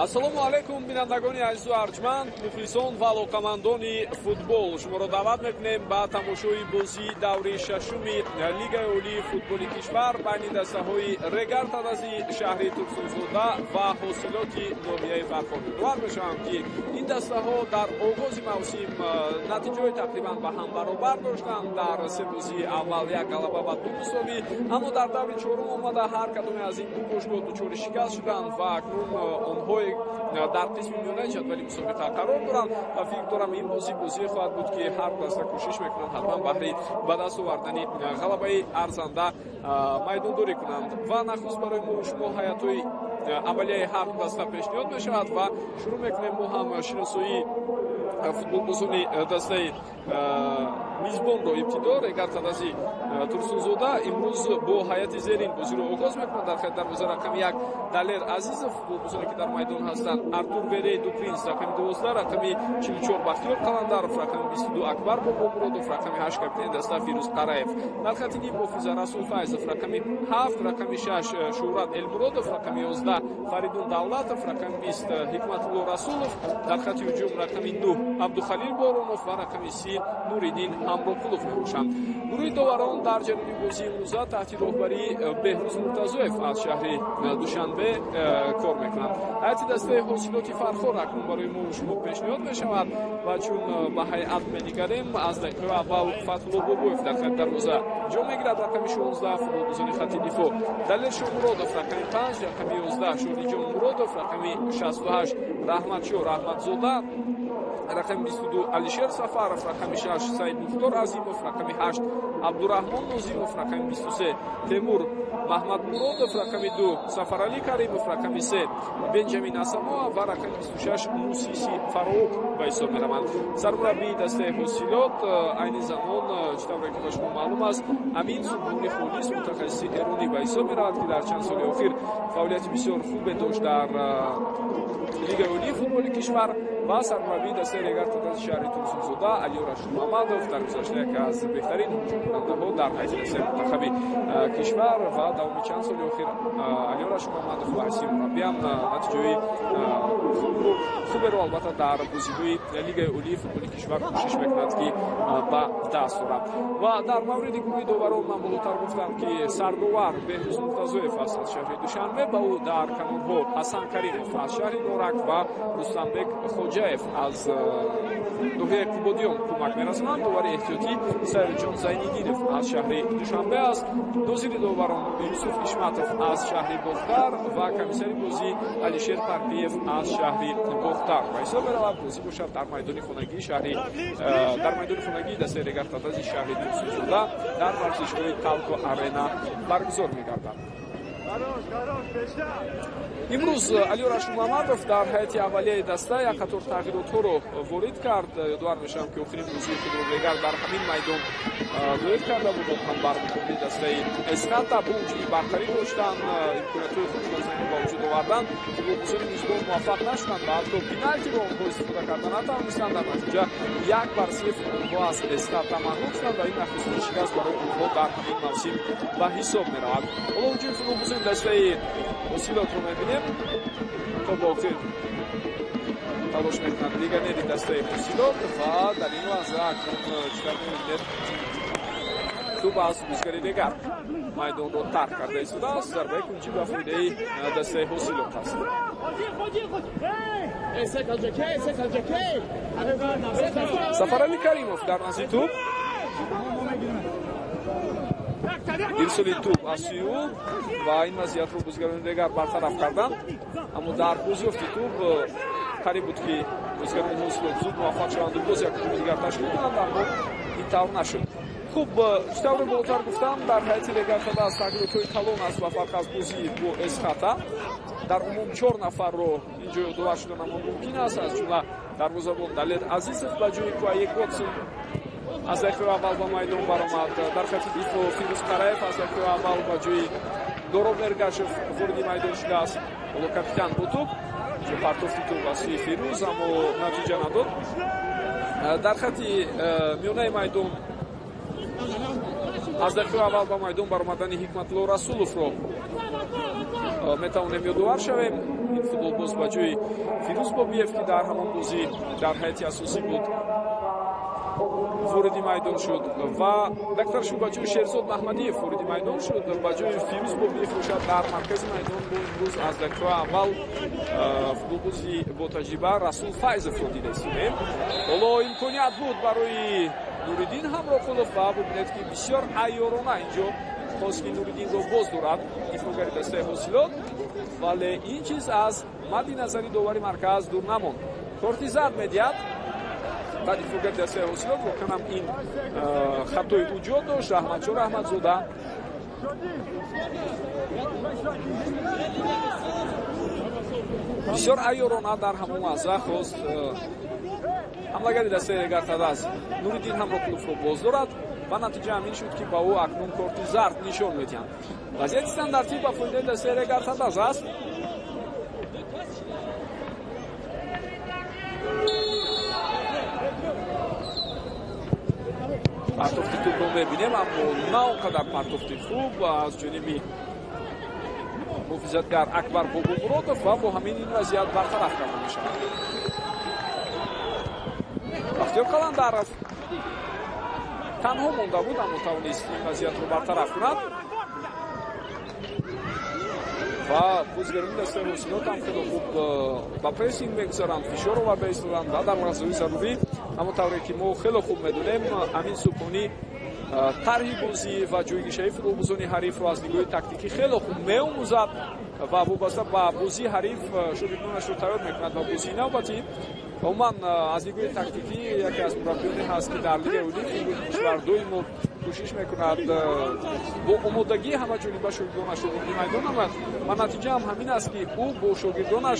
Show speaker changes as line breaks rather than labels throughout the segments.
Ассалому алайкум, бинандагони азизу арҷманд, мухлисон ва алоқамандони футбол. Шуморо даъват мекунем ба тамошои бозии даври шашуми Лигаи олии футболи кишвар байни дастаҳои Регар Тадази шаҳри Турсунзода ва Ҳосилоти ноҳияи Фархор. Ёдовар мешавам, ки ин дастаҳо дар оғози мавсим натиҷаҳои тақрибан ба ҳам баробар доштанд. Дар се бозии аввал як ғалаба ва ду мусовӣ, аммо дар даври чорум омада ҳар кадоме аз ин ду бошгоҳ дучори шикаст шуданд ва акнун онҳое дар қисми миёнаи ҷадвали мусобиқа қарор доранд. Ва фикр дорам, ин бозӣ бозие хоҳад буд, ки ҳар даста кӯшиш мекунанд ҳатман баҳри ба даст овардани ғалабаи арзанда майдондорӣ кунанд. Ва нахуст барои мо шумо ҳайатҳои аввалияи ҳар ду даста пешниҳод мешавад ва шурӯъ мекунем мо ҳам шиносоии футболбозони дастаи мизбонро. Ибтидо Регар Тадази Турсунзода имрӯз бо ҳайати зерин бозиро оғоз мекунад. Дар хати дарвоза рақами 1 Далер Азизов. Футболбозоне, ки дар майдон ҳастанд: Артур Верей Дупринс рақами 12, рақами 44 Бахтиёр Қаландаров, рақами 22 Акбар Бобомуродов, рақами 8 капитани даста Фирӯз Қараев. Дар хати нимҳофиза Расул Файзов рақами 7, рақами 6 Шӯҳрат Элмуродов, рақами 11 Фаридун Давлатов, рақами 20 Ҳикматулло Расулов. Дар хати ҳуҷум рақами 9 Абдухалил Боронов ва рақами 30 Нуриддин Ҳамроқулов мебошанд. Гурӯҳи доварон дар ҷараёни бозии имрӯза таҳти роҳбарии Беҳрӯз Муртазоев аз шаҳри Душанбе кор мекунанд. Ҳайати дастаи Ҳосилоти Фархор акнун барои мо шумо пешниҳод мешавад ва чун ба ҳайат менигарем, аз дақиқаи аввал Фатҳулло Бобоев дар хати дарвоза ҷо мегирад, рақами 16. Футболбозони хати дифоъ: Далер Шомуродов рақами 5, рақами 11 Шодиҷон Муродов, рақами 68 Раҳматшо Раҳматзода, рақами 22 Алишер Сафаров, рақами 6 Саидмухтор Азимов, рақами 8 Абдураҳмон Нозимов, рақами 23 Темур Маҳмадмуродов, рақами 2 Сафаралӣ Каримов, рақами 3 Бенҷамин Асамоа ва рақами 26 Мусиси Фароук ба ҳисоб мераванд. Сармураббии дастаи Ҳосилот айни замон, чӣ тавре ки ба шумо маълум аст, Амин Субҳони Холис, мутахассиси эронӣ ба ҳисоб меравад, ки дар чанд соли охир фаъолияти бисёр хубе дошт дар Лигаи олии футболи кишвар. Ва сармураббии дастаи Регар Тадази шаҳри Турсунзода Алиёр Ашурмамадов, дар гузашта яке аз беҳтарин ҳуҷумкунандаҳо дар ҳайати дастаи мунтахаби кишвар. Ва давоми чанд соли охир Алиёр Ашурмамадов ба ҳайси мураббиам натиҷаҳои хуберо, албатта, дар бозиҳои Лигаи олии футболи кишвар кӯшиш мекунад, ки ба даст орад. Ва дар мавриди гурӯҳи доварон ман болотар гуфтам, ки сардовар Беҳрӯз Муртазоев аст аз шаҳри Душанбе, ба ӯ дар канорҳо Ҳасан Каримов аз шаҳри Норак ва Рустамбек Хоҷаев аз ноҳияи Қубодиён кӯмак мерасонанд. Довари эҳтиётӣ Сайрҷон Зайниддинов аз шаҳри Душанбе аст. Нозири доварон Юсуф Ишматов аз шаҳри Бохтар ва комиссари бозӣ Алишер Парпиев аз шаҳри Бохтар ба ҳисоб меравад. Бозӣ бошад дар майдони хонагии шаҳри дар майдони хонагии дастаи Регар Тадази шаҳри Турсунзода дар варзишгоҳи Талко Арена баргузор мегардад. Имрӯз Алиёр Ашурмамадов дар ҳайати аввалияи даста як қатор тағйиротҳоро ворид кард. Ёдовар мешавам, ки охирин бозии худро Регар дар ҳамин майдон доир карда буд, он ҳам бар муқобили дастаи Эсхата. Бо вуҷуди бартарӣ доштан, имкониятҳои хуб онҳо ба вуҷуд овардан, футболбозони мизбон муваффақ нашуданд ва ҳатто пеналтиро онҳо истифода карда натавонистанд. Дар натиҷа 1-0 онҳо аз Эсхата мағлуб шуданд ва ин нахустин шикаст барои онҳо дар ҳамин мавсим ба ҳисоб меравад. Ҳоло ҳуҷуми футболбозони дастаи Ҳосилотро мебинем. То ба охир талош мекунад легионери дастаи Ҳосилот ва дар ин лаҳза акнун чӣ мебинед, тӯб аз бозигари дигар майдонро тарк карда истодааст. Зарбаи кунҷӣ ба фоидаи дастаи Ҳосилот аст. Сафаралӣ Каримов дар назди тӯб, ирсоли тӯб аз сӯи ӯ ва ин вазъиятро бозигарони дигар бартараф карданд, аммо дар бозёфти тӯб қариб буд, ки бозигарони Ҳосилот зуд муваффақ шаванду боз як ҳуҷуми дигар ташкил кунанд, аммо ин тавр нашуд. Хуб, чӣ тавре болотар гуфтам, дар ҳайати Регар аз тағйиротҳои калон аст ба фарқ аз бозӣ бо Эсхата. Дар умум чор нафарро инҷо ёдовар шуданамон мумкин аст, аз ҷумла дарвозабон Далер Азизов ба ҷои Куае Готсин аз дақиқаи аввал ба майдон баромад. Дар хати дифоъ Фирӯз Қараев аз дақиқаи аввал ба ҷои Дороб Эргашев вориди майдон шудааст. Ҳоло капитан бо тӯб, партофти тӯб аз сӯи Фирӯз, аммо натиҷа надод. Дар хати миёнаи майдон Аз дақиқаи аввал ба майдон баромадани Ҳикматулло Расуловро метавонем ёдовар шавем. Ин футболбоз ба ҷои Фирӯз Бобиев, ки дар ҳамон бозӣ дар ҳайати асосӣ буд, вориди майдон шуд ва дактаршу ба ҷои Шерзод Маҳмадиев вориди майдон шуд. Ба ҷои Фирӯз Бобиев бошад дар маркази майдон бо имрӯз аз дақиқаи аввал футболбози бо таҷриба Расул Файзовро дида истодем. Ҳоло имконият буд барои Нуриддин Ҳамроқулов ва бубинед, ки бисёр айёрона инҷо хост, ки Нуриддинро боз дорад дифоъгари дастаи Ҳосилот, вале ин чиз аз мадди назари довари марказ дур намонд. Корти зард медиҳад ба дифоъгари дастаи Ҳосилот. Воқеан ин хатои ӯ ҷо дошт. Раҳматшо Раҳматзода бисёр айёрона дар ҳамон лаҳза хост ҳамлагари дастаи Регар-ТадАЗ Нуриддин Ҳамроқуловро боз дорад ва натиҷа ҳамин шуд, ки ба ӯ акнун корти зард нишон медиҳанд. Вазъияти стандартӣ ба фоидаи дастаи Регар-ТадАЗ аст. Партофти тӯбро мебинем, аммо на он қадар партофти хуб аз ҷониби муҳофизатгар Акбар Бобомуродов ва бо ҳамин ин вазъият бартараф карда мешавад. Бахтиёр Қаландаров танҳо монда буд, аммо тавонист ин вазъиятро бартараф кунад ва бозигарони дастаи Ҳосилот ҳам хело хуб ба прессинг мегузаранд, фишор оварда истоданд ва дар лаҳзаҳои зарурӣ, ҳамон тавре ки мо хело хуб медонем, Амин Субҳонӣ тарҳи бозӣ ва ҷойгиршавии футболбозони ҳарифро аз нигоҳи тактикӣ хело хуб меомӯзад ва вобаста ба бозии ҳариф шогирдонашро тайёр мекунад ва бозии навбатӣ. Умуман аз нигоҳи тактикӣ яке аз мураббиёне ҳаст, ки дар Лигаи Олии футболи кишвар доимо кӯшиш мекунад бо омодагии ҳамаҷониба шогирдонашро вориди майдон намояд ва натиҷаам ҳамин аст, ки ӯ бо шогирдонаш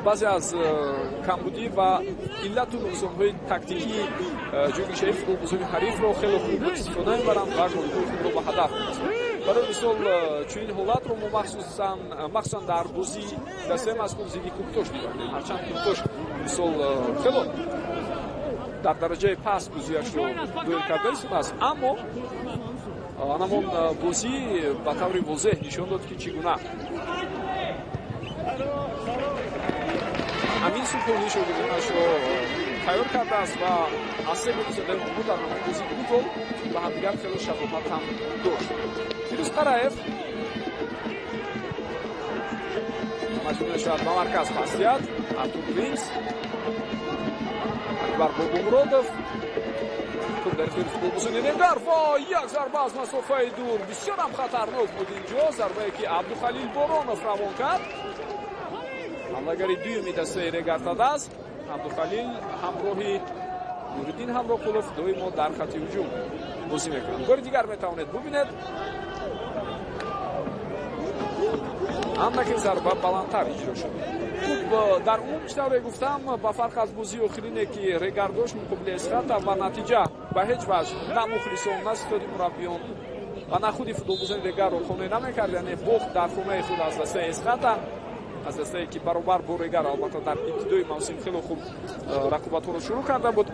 баъзе аз камбудӣ ва иллату нуқсонҳои тактикии ҷойгиршавии футболбозони ҳарифро хело хуб истифода мебаранд ва голҳои худро ба ҳадаф мерасонанд. Барои мисол, чунин ҳолатро мо махсусан дар бозии дастаи мазкур зидди Куктош дида будем. Ҳарчанд Куктош мисол хело дар дараҷаи паст бозиашро доир карда истодааст, аммо анамон бозӣ ба таври возеҳ нишон дод, ки чӣ гуна Амин Субҳонӣ шогирдонашро тайёр кардааст ва аз се голи задаи онҳо дар ҳамон бозӣ ду гол ба ҳамдигар хело шабоҳат ҳам дошт. Фирӯз Қараев маҷбур мешавад ба марказ пас диҳад. Артур Принс, Акбар Бобомуродов туп дар ихтиёри футболбозони Регар ва як зарба аз масофаи дур, бисёр ҳам хатарнок буд инҷо зарбае, ки Абдухалил Боронов равон кард. Ҳамлагари дуюми дастаи Регар-ТадАЗ Абдухалил ҳамроҳи Нуриддин Ҳамроқулов доимо дар хати ҳуҷум бозӣ мекунанд. Бори дигар метавонед бубинед, андаке зарба баландтар иҷро шуд. Хуб, дар умум чӣ тавре гуфтам, ба фарқ аз бозии охирине, ки Регар дошт муқобили Эсхата ва натиҷа ба ҳеҷ ваҷҳ на мухлисон, на ситоди мураббиён ва на худи футболбозони Регарро қонеъ намекард, яъне бохт дар хонаи худ аз дастаи Эсхата, аз дастае ки баробар бо Регар албатта дар ибтидои мавсим хело хуб рақобатҳоро шурӯъ карда буд,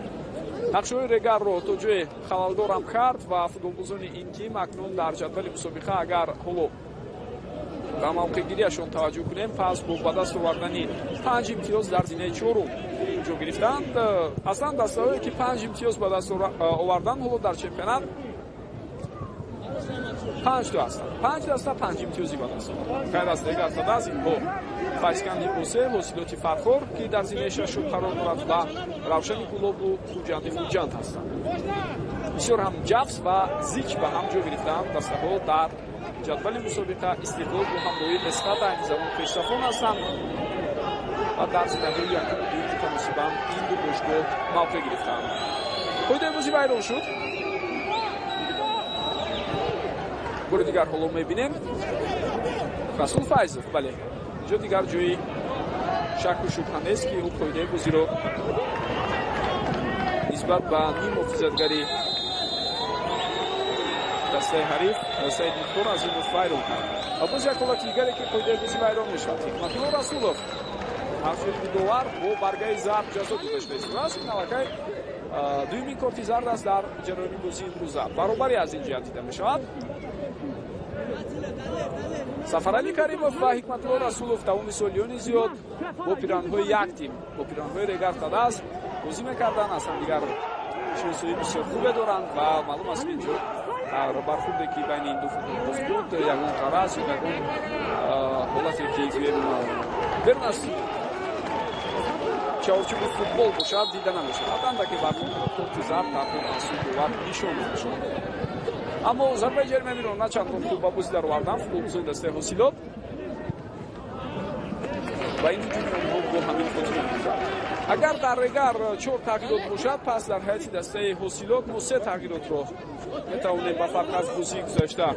нақшҳои Регарро то ҷое халалдорам кард ва футболбозони ин тим акнун дар ҷадвали мусобиқа, агар ҳоло ба мавқеъгириашон таваҷҷӯҳ кунем, пас бо ба даст овардани 5 имтиёз дар зинаи чорум ҷо гирифтанд. Аслан дастаҳое, ки 5 имтиёз ба даст оварданд, ҳоло дар чемпионат 5 то ҳастанд. 5 даста 5 имтиёзӣ ба даст оварданд. Ғайр аз Регар-ТадАЗ инҳо Файзканди Босе, Ҳосилоти Фархор, ки дар зинаи шашум қарор дорад, ва Равшани Кӯлобу Хуҷанди Хуҷанд ҳастанд. Бисёр ҳам ҷафс ва зич ба ҳам ҷо гирифтаанд дастаҳо дар ҷадвали мусобиқа. Истиқлол бо ҳамроҳии Эсхата айни замон пешсафон ҳастанд ва дар зинаҳои якуму дуюм мутаносибан ин ду бошгоҳ мавқеъ гирифтаанд. Қоидаи бозӣ вайрон шуд. Бори дигар ҳоло мебинем Расул Файзов, бале, инҷо дигар ҷои шакку шубҳа нест, ки ӯ қоидаи бозиро нисбат ба ним муҳофизатгари дастаи ҳариф Саид Мухтор Азимов вайрон кард. Ва боз як ҳолати дигаре, ки қоидаи бозӣ вайрон мешавад. Ҳикматулло Расулов аз ҷониби довар бо баргаи зард ҷазо дода шуда истодааст. Ин аллакай Дуюмин корти зард аст дар ҷараёни бозии имрӯза. Баробарӣ аз ин ҷиҳат дида мешавад. Сафаралӣ Каримов ва Ҳикматулло Расулов давоми солиёни зиёд бо пиранҳои як тим, бо пиранҳои Регар Тадаз бозӣ мекарданд. Аз ҳамдигар шиносоӣ бисёр хубе доранд ва маълум аст, ки инҷо бархурде, ки байни ин ду футболбоз буд, ягон ғараз ё ягон ҳолате, ки гӯем берун аз чаҳорчӯби футбол бошад, дида намешавад. Андаке бархурд корти зард таҳқиқ аз сӯи довар нишон дода шуд. Аммо зарбаи ҷаримавиро на чандон хуб ба бозӣ дароварданд футболбозони дастаи Ҳосилот ва ин ҳуҷуми онҳо бо ҳамин хотима меёбад. Агар дар Регар 4 тағйирот бошад, пас дар ҳайати дастаи Ҳосилот мо 3 тағйиротро метавонем ба фарқ аз бозии гузашта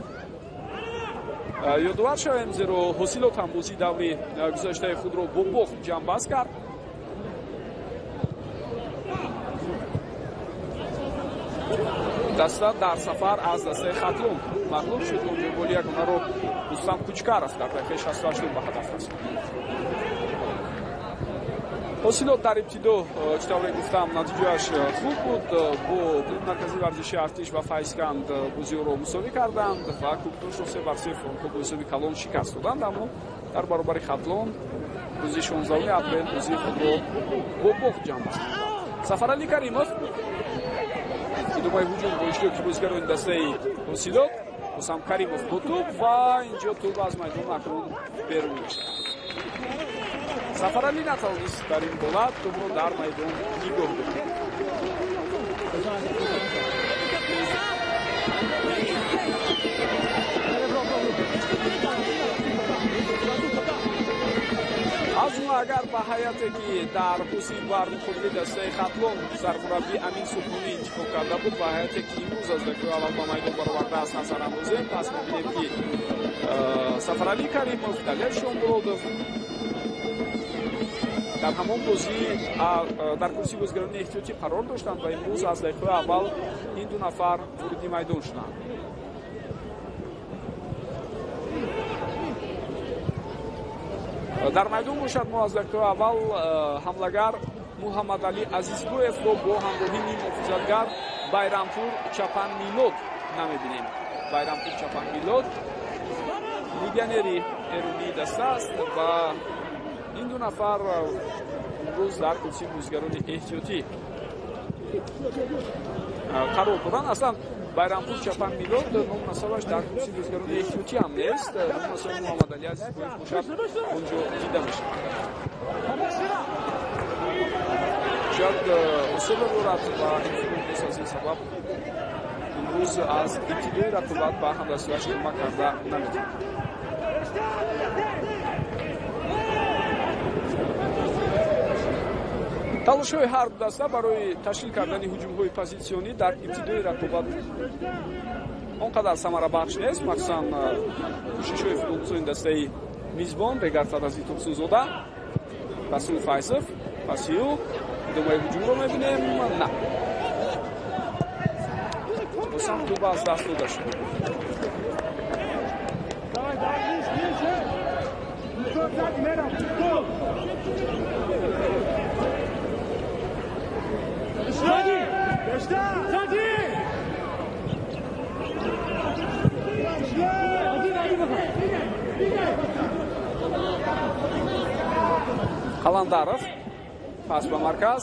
ёдовар шавем, зеро Ҳосилот ҳам бозии даври гузаштаи худро бо бохт ҷамъбаст кард. Даста дар сафар аз дастаи Хатлон мағлуб шуд. Онҷо голи ягонаро Рустам Кучкаров дар дақиқаи 68 ба ҳадаф расонд. Ҳосилот дар ибтидо, чӣ тавре гуфтам, натиҷааш хуб буд. Бо клуби марказии варзиши Артиш ва Файзканд бозиҳоро мусовӣ карданд ва Кӯктошро 3-3 онҳо бо ҳисоби калон шикаст доданд. Аммо дар баробари Хатлон рӯзи 16 апрел бозии худро бо бохт ҷамъбаст намуданд. Сафаралӣ Каримов идомаи ҳуҷум бо иштироки бозигарони дастаи Ҳосилот. Рустам Каримов бо тӯб ва инҷо тӯб аз майдон акнун берун мешавад. Сафаралӣ натавонист дар ин ҳолат тӯбро дар майдон нигоҳ дорад. Аз ҷумла агар ба ҳайате, ки дар бозӣ бар муқобили дастаи Хатлон сармураббӣ Амин Субҳонӣ интихоб карда буд, ба ҳайате, ки имрӯз аз дақиқаи аввал ба майдон баровардааст, назар андозем, пас мебинем, ки Сафаралӣ Каримов, Далер Шомуродов дар ҳамон бозӣ дар курсии бозигарони эҳтиётӣ қарор доштанд ва имрӯз аз дақиқаи аввал ин ду нафар вориди майдон шуданд. Дар майдон бошад, мо аз дақиқаи аввал ҳамлагар Муҳаммадалӣ Азизбоевро бо ҳамроҳии ниммуҳофизатгар Байрампур Чапанмилод намебинем. Байрампур Чапанмилод легионери эронии даста аст ва ин ду нафар имрӯз дар курсии бозигарони эҳтиётӣ қарор доранд. Аслан Байрампур Чапанмилод ному насабаш дар курсии бозигарони эҳтиётӣ ҳам нест. Ному насаби Муҳаммадалӣ Азизбоев бошад, онҷо дида мешавад. Шояд осеба дорад ва ин футболбоз аз ин сабаб имрӯз аз ибтидои рақобат ба ҳамдастиаш кӯмак карда наметавонад. Талошҳои ҳар ду даста барои ташкил кардани ҳуҷумҳои позитсионӣ дар ибтидои рақобат он қадар самарабахш нест, махсусан кӯшишҳои футболбозони дастаи мизбон Регар Тадази Турсунзода, Расул Файзов, паси ӯ идомаи ҳуҷумро мебинем. На, босам тӯб аз даст дода шуд. Қаландаров пас ба марказ.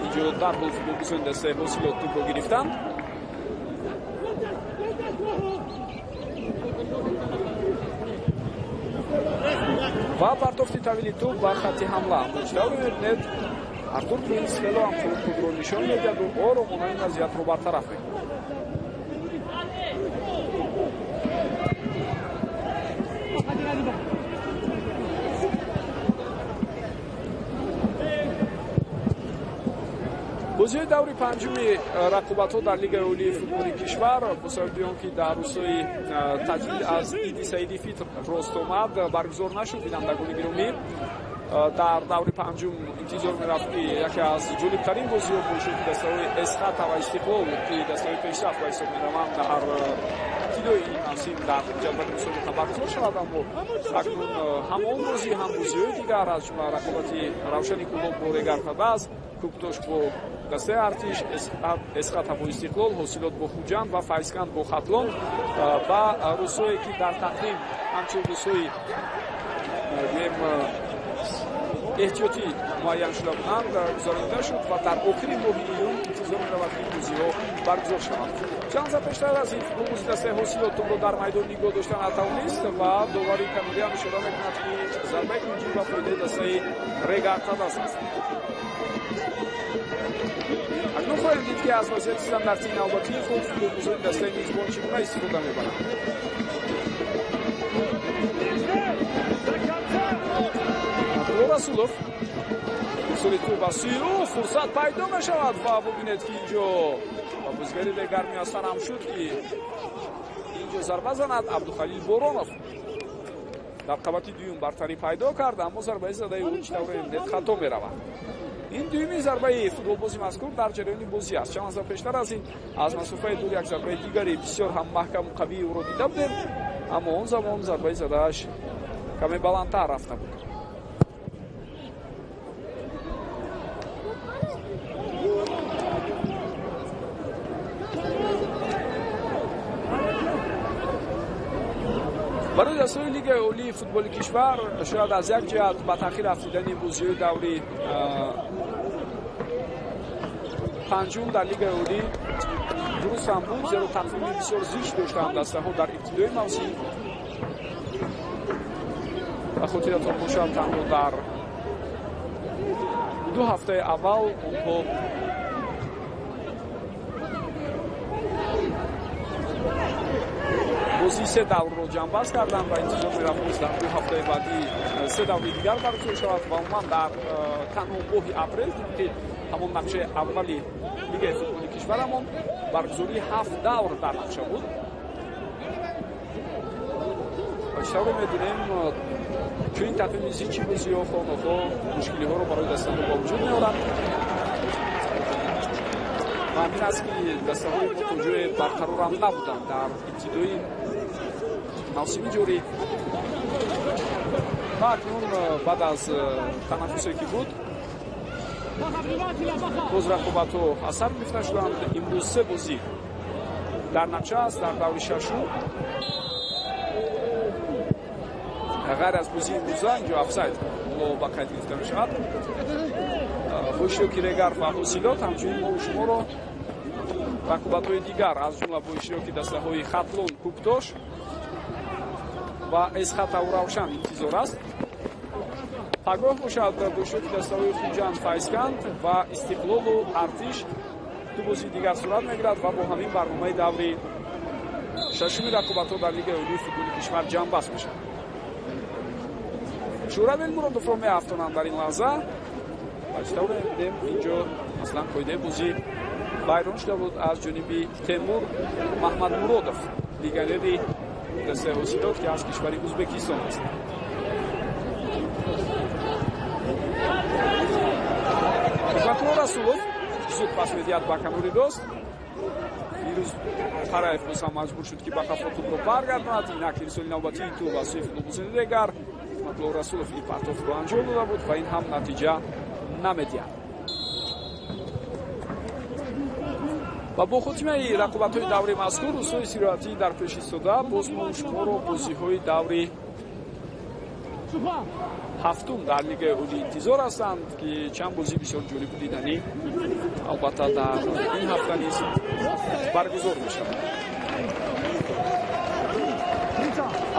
Инҷо дарҳол футболбозони дастаи Ҳосилот тӯбро гирифтанд. Ва партофти тавили тӯб ба хатти ҳамла. Чӣ тавр мебинед, Артур Принс хело ҳам хуб худро нишон медиҳаду оромона ин вазъиятро бартараф мекунад. Бозиҳои даври панҷуми рақобатҳо дар Лигаи олии футболи кишвар бо сабаби он ки дар рӯзҳои таҷлил аз Иди Саиди Фитр рост омад, баргузор нашуд. Бинандагони гиромӣ, дар даври панҷум интизор мерафт, ки яке аз ҷолибтарин бозиҳо бо иштироки дастаҳои Эсхата ва Истиқлол, ки дастаҳои пешрафт ба ҳисоб мераванд, дар ибтидои ин мавсим дар ҷадвали мусобиқа баргузор шавад. Аммо акнун ҳам он бозӣ, ҳам бозиҳои дигар, аз ҷумла рақобати Равшани Кӯлоб бо Регар Тадаз, Кӯктош бо Дастаи Артиш, Эсхата бо Истиқлол, Ҳосилот бо Хуҷанд ва Файзканд бо Хатлон ба рӯзҳое ки дар тақвим ҳамчун рӯзҳои эҳтиётӣ муайян шуда буданд гузаронида шуд ва дар охири моҳи июн интизор меравад, ки ин бозиҳо баргузор шаванд. Чанд лаҳза пештар аз ин футболбози дастаи Ҳосилот тӯбро дар майдон нигоҳ дошта натавонист ва довари канориам ишора мекунад, ки зарбаи кунҷӣ ба фоидаи дастаи Регар Тадаз аст. Акнун хоҳем дид, ки аз вазъияти стандартии навбатии худ футболбозони дастаи мизбон чӣ гуна истифода мебаранд. Расулов ирсоли тӯб ба сӯи ӯ, фурсат пайдо мешавад ва бубинед, ки инҷо ба бозигари Регар муяссар ҳам шуд, ки инҷо зарба занад. Абдухалил Боронов дар қабати дуюм бартарӣ пайдо кард, аммо зарбаи задаи ӯ, чӣ тавре мебинед, хато меравад. Ин дуюмин зарбаи футболбози мазкур дар ҷараёни бозӣ аст. Чанд лаҳза пештар аз ин аз масофаи дур як зарбаи дигари бисёр ҳам маҳкаму қавии ӯро дида будем, аммо он замон зарбаи задааш каме баландтар рафта буд. Барои дастаҳои Лигаи олии футболи кишвар шояд аз як ҷиҳат ба таъхир афтидани бозиҳои даври панҷум дар Лигаи олӣ дуруст ҳам буд, зеро тақвими бисёр зич доштаанд дастаҳо дар ибтидои мавсим. Ба хотиратон бошад, танҳо дар 2 ҳафтаи аввал онҳо бозии 3 даврро ҷамъбаст карданд ва интизор мерафт, боз дар 2 ҳафтаи баъдӣ 3 даври дигар баргузор шавад ва умуман дар танҳо моҳи апрел, тибқи ҳамон нақшаи аввали Лигаи футболи кишварамон, баргузории 7 давр дар нақша буд. Ва чӣ тавре медонем, чунин тақвими зичи бозиҳо хоҳ-нохоҳ мушкилиҳоро барои дастаҳо ба вуҷуд меорад ва ҳамин аст, ки дастаҳои мо то ҷое барқарорам набуданд дар ибтидои мавсими ҷорӣ. Ва акнун баъд аз танаффусе ки буд, боз рақобатҳо аз сар гирифта шуданд. Имрӯз 3 бозӣ дар нақша аст дар даври шашум. Ғайр аз бозии имрӯза инҷо офсайд ба қайд гирифта мешавад. Бо иштироки Регар ва Ҳосилот ҳамчунин мо шуморо рақобатҳои дигар, аз ҷумла бо иштироки дастаҳои Хатлон, Кӯктош ва Эсхатаву Равшан интизор аст. Пагоҳ бошад бо иштироки дастаҳои Хуҷанд, Файзканд ва Истиқлолу Артиш 2 бозии дигар сурат мегирад ва бо ҳамин барномаи даври шашуми рақобатҳо дар Лигаи олии футболи кишвар ҷамъбаст мешавад. Шӯравел Муродовро меафтонанд дар ин лаҳза ва чӣ тавре мебинем, инҷо аслан қоидаи бозӣ вайрон шуда буд аз ҷониби Темур Маҳмадмуродов, легионери дастаи Ҳосилот, ки аз кишвари Ӯзбекистон аст. Ҳикматулло Расулов зуд пас медиҳад ба канори рост. Фирӯз Параев боз ҳам маҷбур шуд, ки ба қафо тӯбро баргардонад. Инак ирсоли навбатии тӯб аз сӯи футболбозони Регар. Ҳикматулло Расулов ин партофро анҷом дода буд ва ин ҳам натиҷа намедиҳад. Ва бо хотимаи рақобатҳои даври мазкур рӯзҳои истироҳатӣ дар пеш истода, боз мо шуморо бозиҳои даври ҳафтум дар Лигаи олӣ интизор ҳастанд, ки чанд бозии бисёр ҷолибу диданӣ албатта дар ин ҳафта низ баргузор мешавад.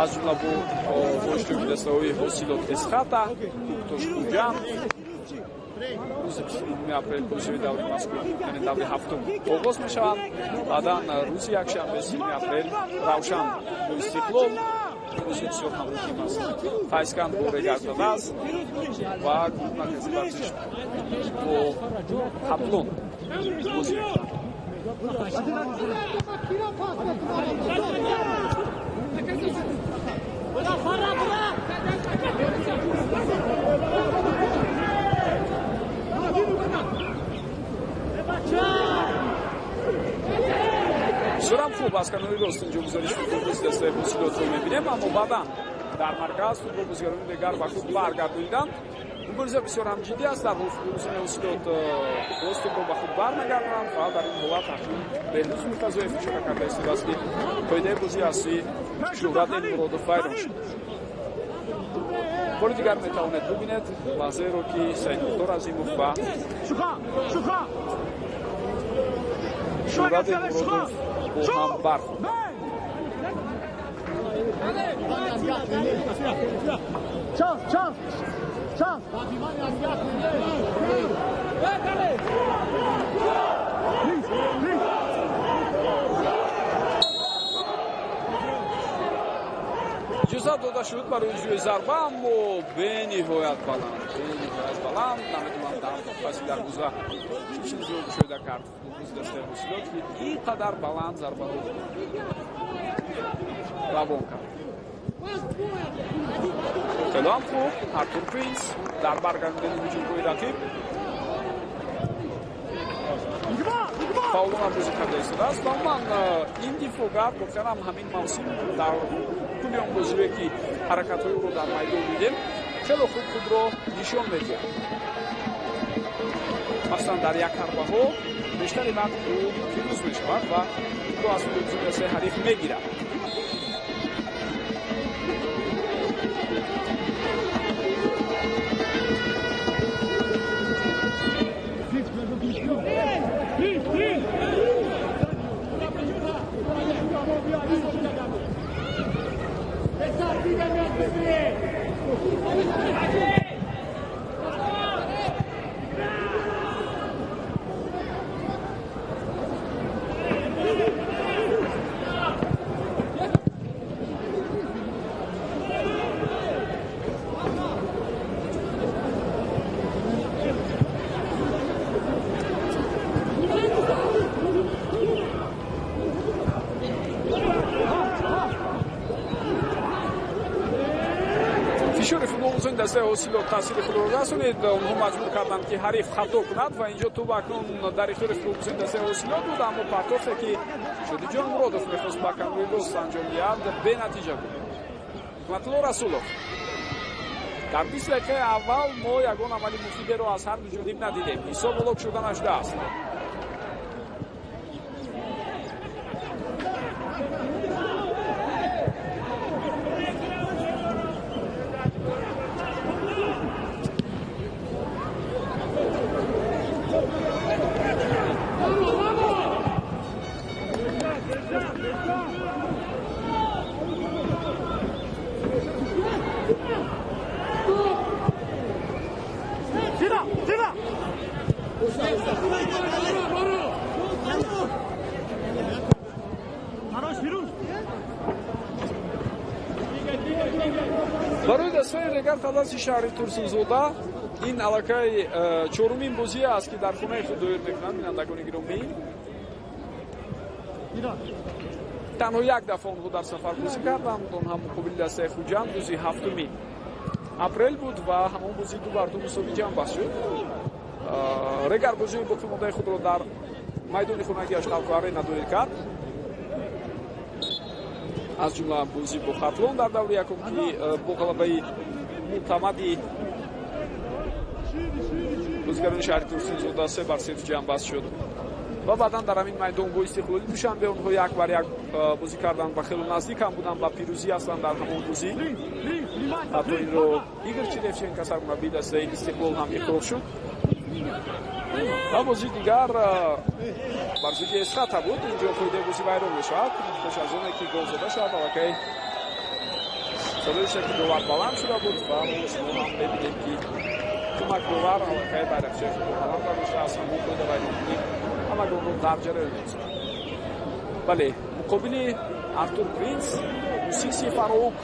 Аз ҷумла бо иштироки дастаҳои Ҳосилот, Эсхата, Кӯктош, Хуҷанд. Рӯзи 29 апрел бозиҳои даври мазкур, яъне даври ҳафтум оғоз мешаванд. Баъдан рӯзи якшанбе 30 апрел Равшан бо Истиқлол, бозии бисёр ҳам муҳим аст. Файзканд бо Регар Тадаз ва клуби марказии варзиш бо Хатлон бозӣ мекунанд. Бисёрам хуб аз канори рост инҷо гузариши футболбози дастаи Ҳосилотро мебинем, аммо баъдан дар марказ футболбозигарони Регар ба худ баргардониданд. Мубориза бисёр ҳам ҷиддӣ аст. Дар ҳол футболбозони Ҳосилот боз тӯбро ба худ бармегардонанд ва дар ин ҳолат ҳаким Беҳрӯз Муртазоев ишора карда истодааст, ки қоидаи бозии аслии Шӯҳрат Элмуродов вайрон шуд. Бори дигар метавонед бубинед лаҳзаеро, ки Саидмухтор Азимов ва Шӯҳрат Элмуродов бо ҳам бархӯрданд. Иҷозат дода шуд барои иҷрои зарба, аммо бениҳоят баланд, бениҳоят баланд. Намедонам дар паси дарвоза чӣ чизро мушоҳида кард футболбози дастаи Ҳосилот, ки ин қадар баланд зарбаро равон кард. Хело ҳам хуб Артур Принс дар баргардондани ҳуҷумгоҳи рақиб фаъолона бозӣ карда истодааст. Ва умуман ин дифоъгар воқеан ҳам ҳамин мавсим дар кулли он бозиҳое, ки ҳаракатҳои ӯро дар майдон дидем, хело хуб худро нишон медиҳад. Махсусан дар як ҳарбаҳо бештари вақт ӯ пирӯз мешавад ва худро аз футболбозии дастаи ҳариф мегирад. Фишори футболбозони дастаи Ҳосилот таъсири худро расонид. Онҳо маҷбур карданд, ки ҳариф хато кунад ва инҷо тӯб акнун дар ихтиёри футболбозони дастаи Ҳосилот буд, аммо партофте, ки Шодиҷон Муродов мехост ба канори рост анҷом диҳад, бенатиҷа буд. Ҳикматулло Расулов. Дар 20 дақиқаи аввал мо ягон амали муфидеро аз ҳар ду ҷониб надидем. Ҳисоб ҳоло кушода нашудааст. Барои дастаи Регар Таласи шаҳри Турсунзода ин аллакай чорумин бозие аст, ки дар хонаи худ доир мекунанд. Бинандагони гиромӣ, танҳо як дафъа онҳо дар сафар бозӣ карданд, он ҳам муқобили дастаи Хуҷанд рӯзи 7 апрел буд ва ҳамон бозӣ 2-2 мусовӣ ҷамъбаст шуд. Регар бозии боқимондаи худро дар майдони хонагиаш Халко Арена доир кард, аз ҷумла бозӣ бо Хатлон дар даври якум, ки бо ғалабаи мӯътамади бозигарони шаҳри Турсунзода 3-0 ҷамъбаст шуд. Ва баъдан дар ҳамин майдон бо Истиқлоли Душанбе онҳо 1-1 бозӣ карданд ва хело наздик ҳам буданд ба пирӯзӣ аслан дар ҳамон бозӣ. Ҳатто инро Игор Черевченко сармураббии дастаи Истиқлол ҳам иқрор шуд. Ва бозии дигар бар зидди Эсхата буд. Инҷо қоидаи бозӣ вайрон мешавад пеш аз оне ки гол зада шавад. Аллакай садои шакли довар баланд шуда буд ва мо шумо ҳам мебинем, ки кӯмакдовар аллакай байрақчаи худро баланд бардоштааст. Ҳамон қоида вайронкунӣ ҳамагонро дар ҷараён мегузорад. Бале, муқобили Артур Принс Мусиси Фарук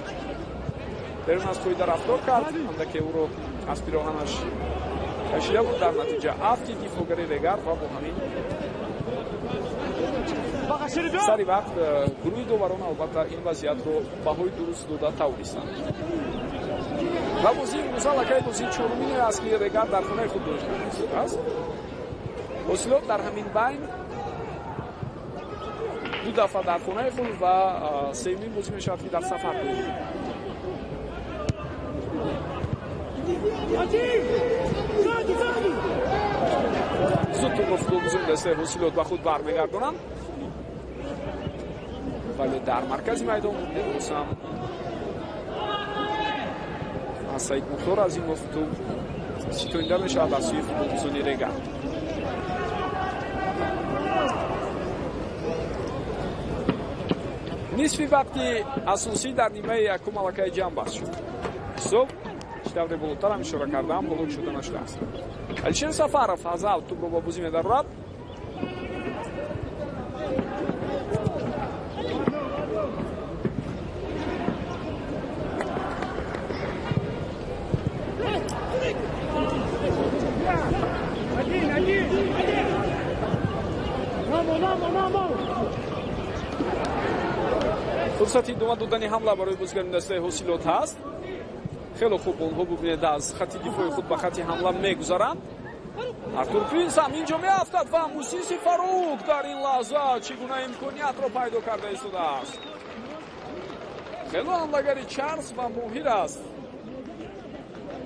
берун аз қоида рафтор кард, андаке ӯро аз пироҳанаш кашида буд. Дар натиҷа афти дифоъгари Регар ва бо ҳамин сари вақт гурӯҳи доварон албатта ин вазъиятро баҳои дуруст дода тавонистанд. Ва бозии имрӯза аллакай бозии чорумине аст, ки Регар дар хонаи худ доир кардааст. Ҳосилот дар ҳамин байн 2 дафъа дар хонаи худ ва сеюмин бозӣ мешавад, ки дар сафар доир. Зуд тӯбро футболбозони дастаи Ҳосилот ба худ бармегардонанд, вале дар маркази майдон боз ҳам аз Саид Мухтор Азимов тӯб ситонида мешавад аз сӯи футболбозони Регар. Нисфи вақти асосӣ дар нимаи якум аллакай ҷамъбаст шуд. Ҳисоб чӣ тавре болотарам ишора кардам, боло шуда нашудааст. Алишер Сафаров аз аут тӯбро ба бозӣ медарорад. Фурсати идома додани ҳамла барои бозигарони дастаи Ҳосилот ҳаст. Хеле хуб онҳо бубинед, аз хати дифои худ ба хати ҳамла мегузаранд. Артур Принс ҳам инҷо меафтад ва Мусиси Фарук дар ин лаҳза чӣ гуна имкониятро пайдо карда истодааст. Хеле ҳамлагари чарс ва моҳир аст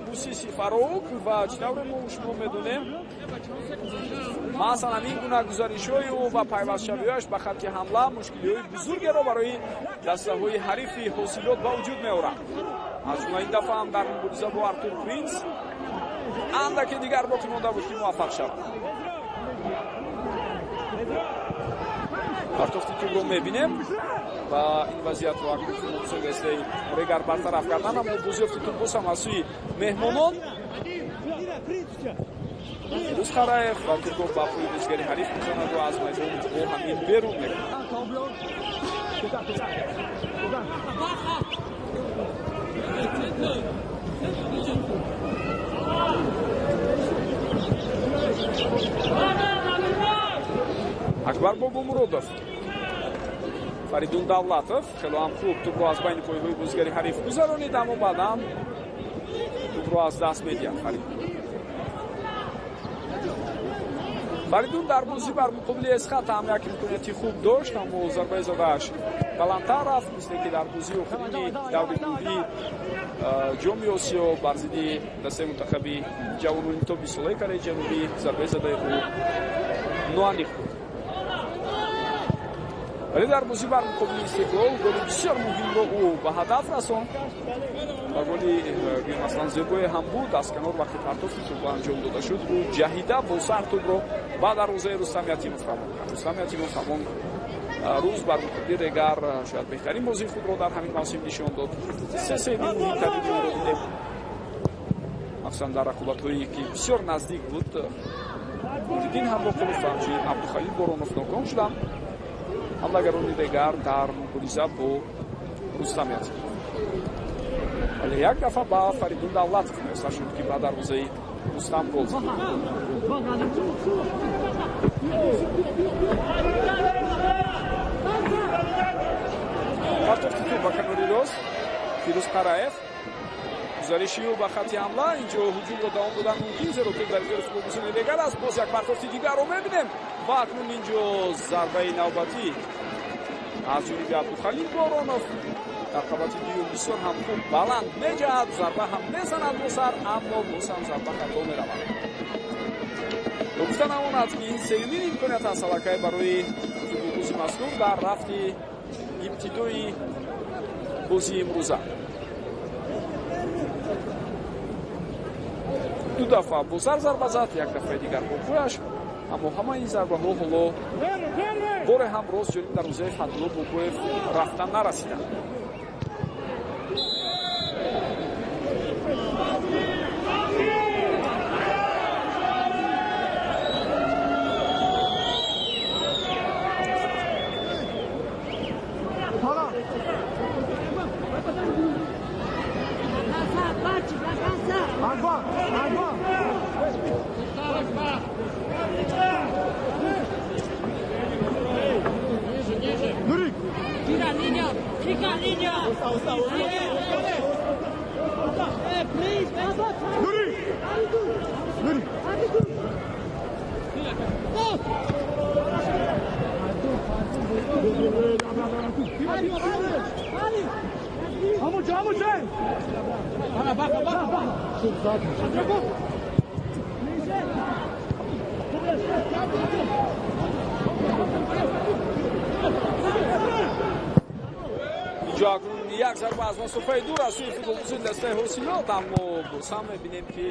Мусиси Фарук ва чӣ тавре мо шумо медонем, масалан ин гуна гузаришҳои ӯ ва пайвастшавиҳояш ба хатти ҳамла мушкилиҳои бузургеро барои дастаҳои ҳарифи Ҳосилот ба вуҷуд меорад. Аз ҷумла ин дафъа ҳам дар мубориза бо Артур Принс андаке дигар боқӣ монда буд, ки муваффақ шавад. Партофти тӯбро мебинем ва ин вазъиятро акнун футболбозони дастаи Регар бартараф кардан, аммо бозиёфти тӯб боз ҳам аз сӯи меҳмонон. Фирӯз Қараев ва тӯбро ба пои бозигари ҳариф мезанад ва аз майдон бо ҳамин берун мекунад. Акбар Бобомуродов, Фаридун Давлатов хеле ҳам хуб тӯбро аз байни пойҳои бозигари ҳариф гузаронид, аммо баъдан тӯбро аз даст медиҳад Фаридун. Фаридун дар бозӣ бар муқобили Эсхат ҳам як имконияти хуб дошт, аммо зарбаи задааш баландтар рафт, мисле ки дар бозии охирини даври гурӯҳии Ҷоми Осиё бар зидди дастаи мунтахаби ҷавонони то 20-солаи Кореяи Ҷанубӣ зарбаи задаи ӯ ноаниқ буд. Вале дар бозӣ бар муқобили Истиқлол голи бисёр муҳимро ӯ ба ҳадаф расонд ва голи масалан зебое ҳам буд. Аз канор вақти партофти тӯб анҷом дода шуд, ӯ ҷаҳида бо сар тӯбро ба дарвозаи Рустам Ятимов равон кард. Рустам Ятимов ҳамон рӯз бар муқобили Регар шояд беҳтарин бозии худро дар ҳамин мавсим нишон дод. Се муҳимтарини ӯро дидем, махсусан дар рақобатҳое ки бисёр наздик буд. Нуриддин Ҳамроқулов ва ҳамчунин Абдухалил Боронов ноком шуданд. Ҳамлагарони Регар дар мубориза бо Рустам Ятимов. Вале як дафъа ба Фаридун Давлатов муяссар шуд, ки ба дарвозаи Рустам гол зад. Партофти тӯб ба канори рост, Фирӯз Қараев, гузариши ӯ ба хати ҳамла. Инҷо ҳуҷумро давом додан мумкин, зеро тӯб дар ихтиёри футболбозони Регар аст. Боз як партофти дигарро мебинем ва акнун инҷо зарбаи навбатӣ аз ҷониби Абдухалил Боронов. Дар қабати дуюм бисёр ҳам хуб баланд меҷаҳад, зарба ҳам мезанад бо сар, аммо боз ҳам зарба хато меравад. Гуфта намонад, ки ин сеюмин имконият аст аллакай барои футболбози мазкур дар рафти ибтидои бозии имрӯза. Ду дафъа бо сар зарба зад, як дафъаи дигар бо пояш, аммо ҳамаи ин зарбаҳо ҳоло боре ҳам рост ҷониби дарвозаи Фатлулло Бобоев рафта нарасиданд. Инҷо акнун як зарба аз масофаи дур аз сӯи футболбозони дастаи Ҳосилот, аммо боз ҳам мебинем, ки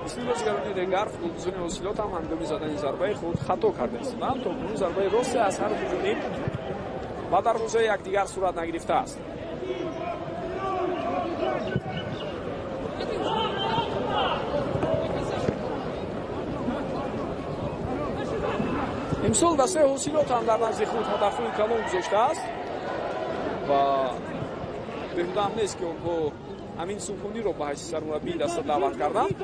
мисли бозигарони Регар футболбозони Ҳосилот ҳам ҳангоми задани зарбаи худ хато карда истоданд. То кунун зарбаи росте аз ҳар ду ҷониб ба дарвозаи якдигар сурат нагирифтааст. Имсол дастаи Ҳосилот ҳам дар назди худ ҳадафҳои калон гузоштааст ва беҳуда ҳам нест, ки онҳо Амин Субҳониро ба ҳайси сармураббии даста даъват карданд.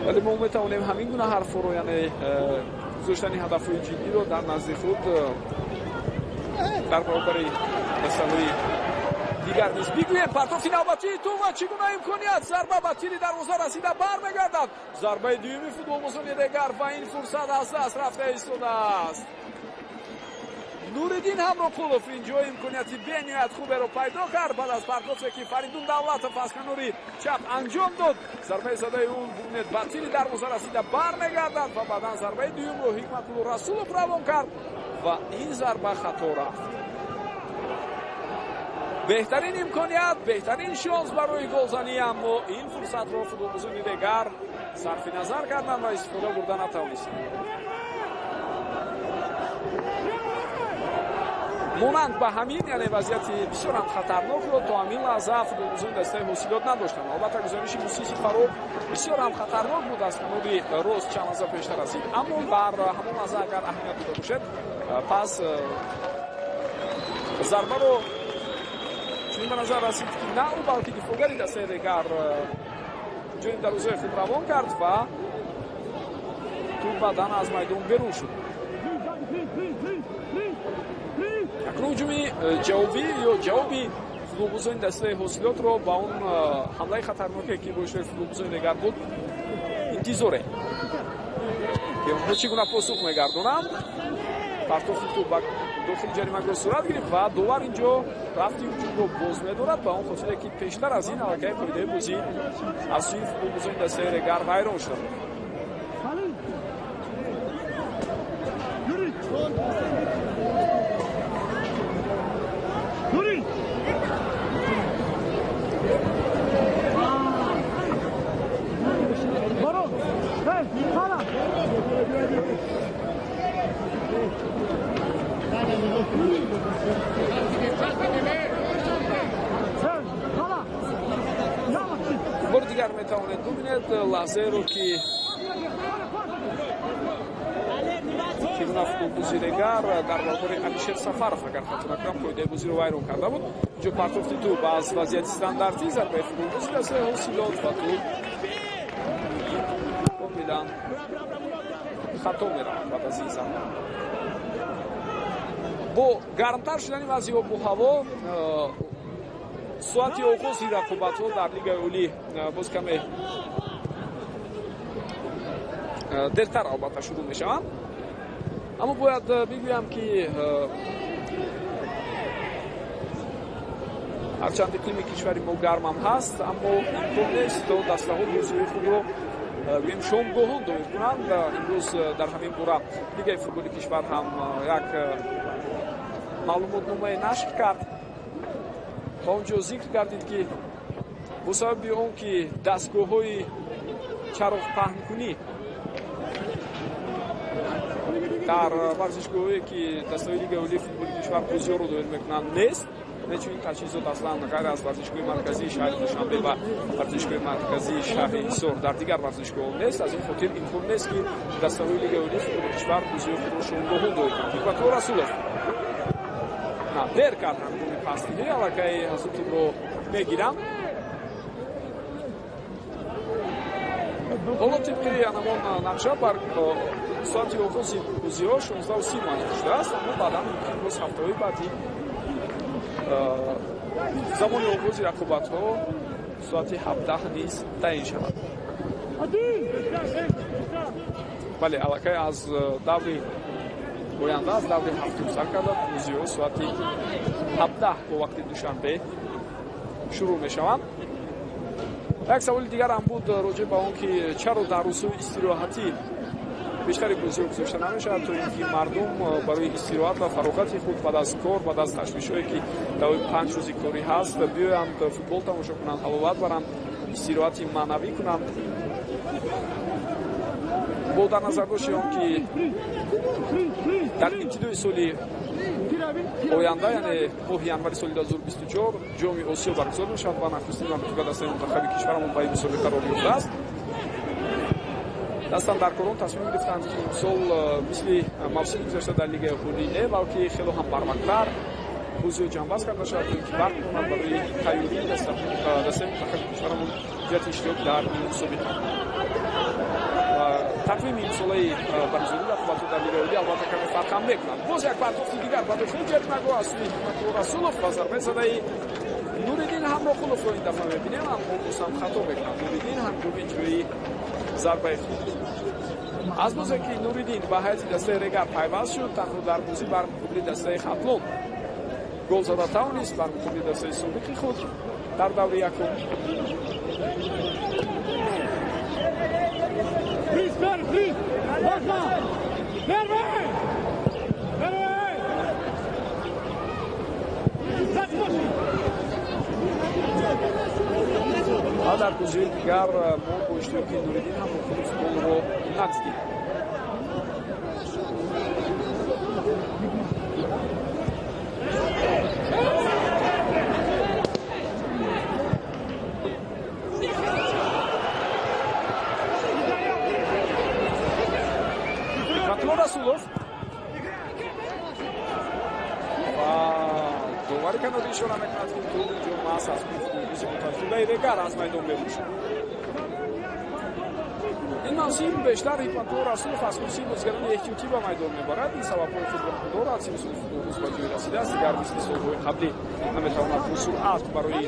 Вале мо метавонем ҳамин гуна ҳарфҳоро, яъне гузоштани ҳадафҳои ҷиддиро дар назди худ дар баробари дастаҳои дигар низ бигӯем. Партофти навбатии тӯб ва чӣ гуна имконият! Зарба ба тири дарвоза расида бармегардад. Зарбаи дуюми футболбозони Регар ва ин фурсат аз даст рафта истодааст. Нуриддин Ҳамроқулов инҷо имконияти бениҳоят хуберо пайдо кард баъд аз партофте, ки Фаридун Давлатов аз канори чап анҷом дод. Зарбаи задаи ӯ, бубинед, ба тири дарвоза расида бармегардад ва баъдан зарбаи дуюмро Ҳикматулло Расулов равон кард ва ин зарба хато рафт. Беҳтарин имконият, беҳтарин шонс барои голзанӣ, аммо ин фурсатро футболбозони Регар сарфи назар карданд ва истифода бурда натавонистанд. Монанд ба ҳамин, яъне вазъияти бисёр ҳам хатарнокро то ҳамин лаҳза футболбозони дастаи Ҳосилот надоштанд. Албатта, гузориши Мусиси Фаруқ бисёр ҳам хатарнок буд, аз канори рост чанд лаҳза пештар расид, аммо дар ҳамон лаҳза, агар аҳамият дода бошед, пас зарбаро чунин ба назар расид, ки на ӯ, балки дифоъгари дастаи Регар ҷониби дарвозаи худ равон кард ва тӯб баъдан аз майдон берун шуд. Акнун ҳуҷуми ҷавобӣ ё ҷавоби футболбозони дастаи Ҳосилотро ба он ҳамлаи хатарноке, ки бо иштироки футболбозони Регар буд, интизорем, ки онҳо чӣ гуна посух мегардонанд. Партофти тӯб ба дохили ҷаримагоҳ сурат гирифт ва довар инҷо рафти ҳуҷумро боз медорад, ба он хотире ки пештар аз ин аллакай қоидаи бозӣ аз сӯи футболбозони дастаи Регар вайрон шуда буд. Бори дигар метавонед бубинед лаҳзаеро, ки чӣ гуна футболбози Регар дар баробари Алишер Сафаров, агар хато накунам, қоидаи бозиро вайрон карда буд. Инҷо партофти тӯб аз вазъияти стандартӣ, зарбаи футболбози дастаи Ҳосилот ва тӯб комилан хато меравад баъд аз ин зарба. Бо гармтар шудани вазъи обу ҳаво соати оғози рақобатҳо дар Лигаи Олӣ боз каме дертар албатта шурӯъ мешаванд, аммо бояд бигӯям, ки ҳарчанд иқлими кишвари мо гармам ҳаст, аммо имкон нест то дастаҳо бозиҳои худро, гӯем, шомгоҳон доир кунанд. Имрӯз дар ҳамин бора Лигаи футболи кишвар ҳам як маълумотномае нашр кард ва он ҷо зикр гардид, ки бо сабаби он ки дастгоҳҳои чароғпаҳнкунӣ дар варзишгоҳое, ки дастаҳои Лигаи Олии футболи кишвар бозиҳоро доир мекунанд, нест, чунин таҷҳизот аслан ғайр аз варзишгоҳи марказии шаҳри Душанбе ва варзишгоҳи марказии шаҳри Ҳисор дар дигар варзишгоҳҳо нест, аз ин хотир имкон нест, ки дастаҳои Лигаи Олии футболи кишвар бозиҳои худро шомгоҳон доир кунанд. Ҳикматулло Расулов на дер кард ҳангоми пасдиҳӣ, аллакай ҳазу тӯбро мегиранд. Ҳоло тибқи анамон нақша бар соати оғози бозиҳо 16:30 муайян шудааст, аммо баъдан мумкин боз ҳафтаҳои баъдӣ замони оғози рақобатҳо соати 17 низ таъин шавад. Бале, аллакай аз даври оянда, аз даври ҳафтум сар карда, бозиҳо соати 17 бо вақти Душанбе шурӯъ мешаванд. Як саволи дигар ҳам буд роҷеъ ба он ки чаро дар рӯзҳои истироҳатӣ бештари бозиҳо гузошта намешавад, то ин ки мардум барои истироҳат ва фароғати худ баъд аз кор, баъд аз ташвишҳое ки давоми 5 рӯзи корӣ ҳаст, биёянд футбол тамошо кунанд, ҳаловат баранд, истироҳати маънавӣ кунанд. Бо дар назардошти он ки дар ибтидои соли оянда, яъне моҳи январи соли 2024 Ҷоми Осиё баргузор мешавад ва нахустин маротиба дастаи мунтахаби кишварамон ба ин мусобиқа роҳ ёфтааст. Дастандаркорон тасмим гирифтанд, ки имсол мисли мавсими гузашта дар Лигаи Олӣ не, балки хело ҳам барвақттар бозиҳо ҷамъбаст карда шавад, то ин ки вақт монад барои тайёрии дастаи мунтахаби кишварамон ҷиҳати иштирок дар ин мусобиқа. Тақвими имсолаи баргузории рақобатҳо дар Лигаи Олӣ албатта каме фарқ ҳам мекунад. Боз як партофти дигар ба дохили ҷаримагоҳ аз сӯи Ҳикматулло Расулов ва зарбаи задаи Нуриддин Ҳамроқуловро ин дафъа мебинем, аммо боз ҳам хато мекунад Нуриддин ҳангоми иҷрои зарбаи худ. Аз бозе ки Нуриддин ба ҳайати дастаи Регар пайваст шуд, танҳо дар бозӣ бар муқобили дастаи Хатлон гол зада тавонист, бар муқобили дастаи собиқи худ дар даври якум. Ва дар бозиҳои дигар мо бо иштироки Нуриддин Ҳамроқулов голро надидем. Ҳикматулло Расулов ва довари канорӣ ишора мекунад, ки тӯб инҷо маҳз аз футболбози ботаҷрибаи Регар аз майдон берун шуд. Ин мавсим бештар Ҳикматулло Расулов аз курсии бозигарони эҳтиётӣ ба майдон мебарад. Ин сабабҳои худро дорад. Сини соли футболбоз ба ҷой расидааст, дигар мисли солҳои қаблӣ наметавонад бо суръат барои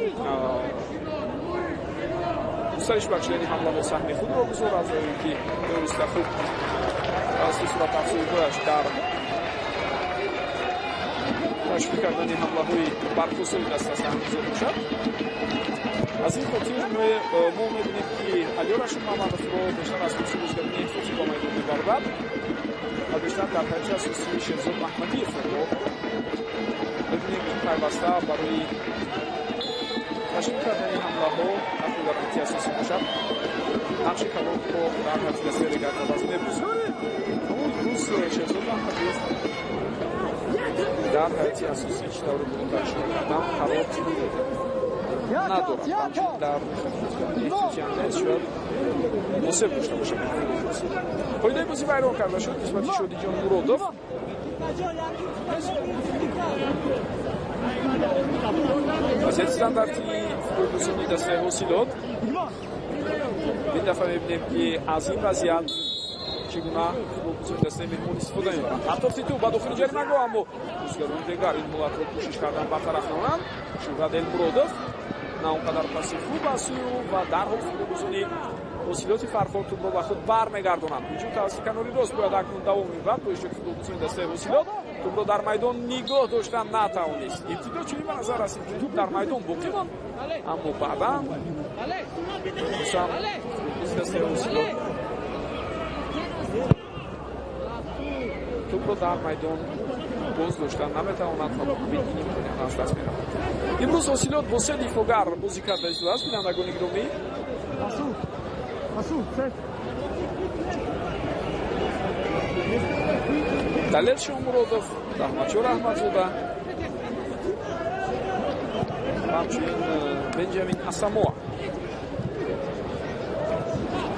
густариш бахшидани ҳамлаҳо саҳми худро гузорад, зеро ки бевосита хуб тавассути суръатафзоиҳояш дар ташкил кардани ҳамлаҳои бархосои даста саҳмгузор бошад. Аз ин хотир мо мебинем, ки Алиёр Рашид Мамадовро бештар аз курсии бозигарони эҳтиётӣ ба майдон мебарад ва бештар дар ҳайати асосии Шерзод Аҳмадиевро мебинем, ки пайваста барои ташкил кардани ҳамлаҳо ҳатто дар ҳайати асосӣ бошад, нақши калонро дар ҳайати дастаи Регар ТадАЗ мебозад. Аммо имрӯз Шерзод Аҳмадиев дар ҳайати асосӣ чӣ тавре болотар ишора кардам қарор надорад. Ҳамчунин дар эҳтиётиам нест, шояд муносиб дошта бошад. Қоидаи бозӣ вайрон карда шуд нисбати Шодиҷон Муродов. Вазъияти стандартии футболбозони дастаи Ҳосилот. Ин дафъа мебинем, ки аз ин вазъият чӣ гуна футболбозони дастаи меҳмон истифода мебаранд. Партофти тӯб ба дохили ҷаримагоҳ, аммо бозигарони Регар ин ҳолатро кӯшиш кардан бартараф намонанд. Шӯҳрат Элмуродов на он қадар паси хуб аз сӯи ӯ ва дарҳол футболбозони Ҳосилоти Фархор тӯбро ба худ бармегардонанд. Ҳуҷум тавассути канори рост бояд акнун давом меёбад. Бо иштироки футболбозони дастаи Ҳосилот тӯбро дар майдон нигоҳ доштан натавонист. Ибтидо чунин ба назар расид, ки тӯб дар майдон боқӣ монд, аммо баъдан хусусан футболбози дастаи Ҳосилот тӯбро дар майдон боз доштан наметавонад ва ба ин имконият аз даст меравад. Имрӯз Ҳосилот бо се дифоъгар бозӣ карда истодааст. Бинандагони гиромӣ, Далер Шоҳмуродов, Раҳматшоҳ Раҳматзода ва ҳамчунин Бенҷамин Асамоа,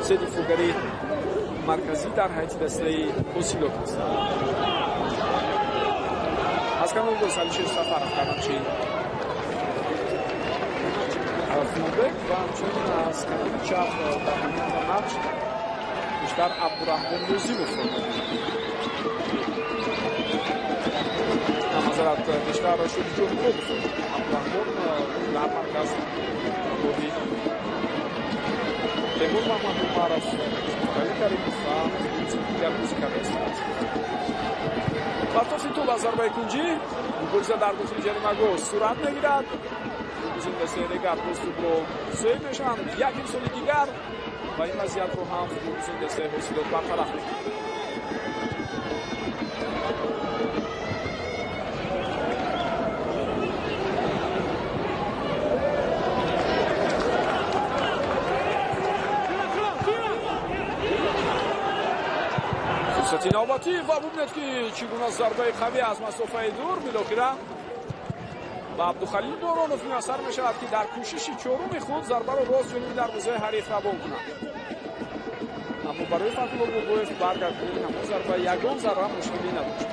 се дифоъгари марказӣ дар ҳайати дастаи Ҳосилот ҳастанд. Аз канори рост Алишер Сафаров дар нақши фулбек ва ҳамчунин аз канори чап дар ҳамин нақш бештар Абдураҳмон Нозимовро назарат бештар Шодиҷон Муродов. Абдураҳмон дар марказ роҳи Темур Мамадумаров, Али Каримов ва дигар бозӣ кардааст. Партофти тӯб аз зарбаи кунҷӣ, мубориза дар дохили ҷаримагоҳ сурат мегирад. Футболбозони дастаи Регар боз тӯбро соҳиб мешаванд. Як ирсоли дигар ва ин вазъиятро ҳам футболбозони дастаи Ҳосилот бартараф мекунанд. Фурсати навбатӣ ва бубинед, ки чӣ гуна зарбаи қавӣ аз масофаи дур билохира ба Абдухалил Боронов муяссар мешавад, ки дар кӯшиши чоруми худ зарбаро рост ҷониби дарвозаи ҳариф равон кунад. Аммо барои Фатҳулло Бобоев баргардонии ҳамон зарба ягон зарра мушкилӣ надошт.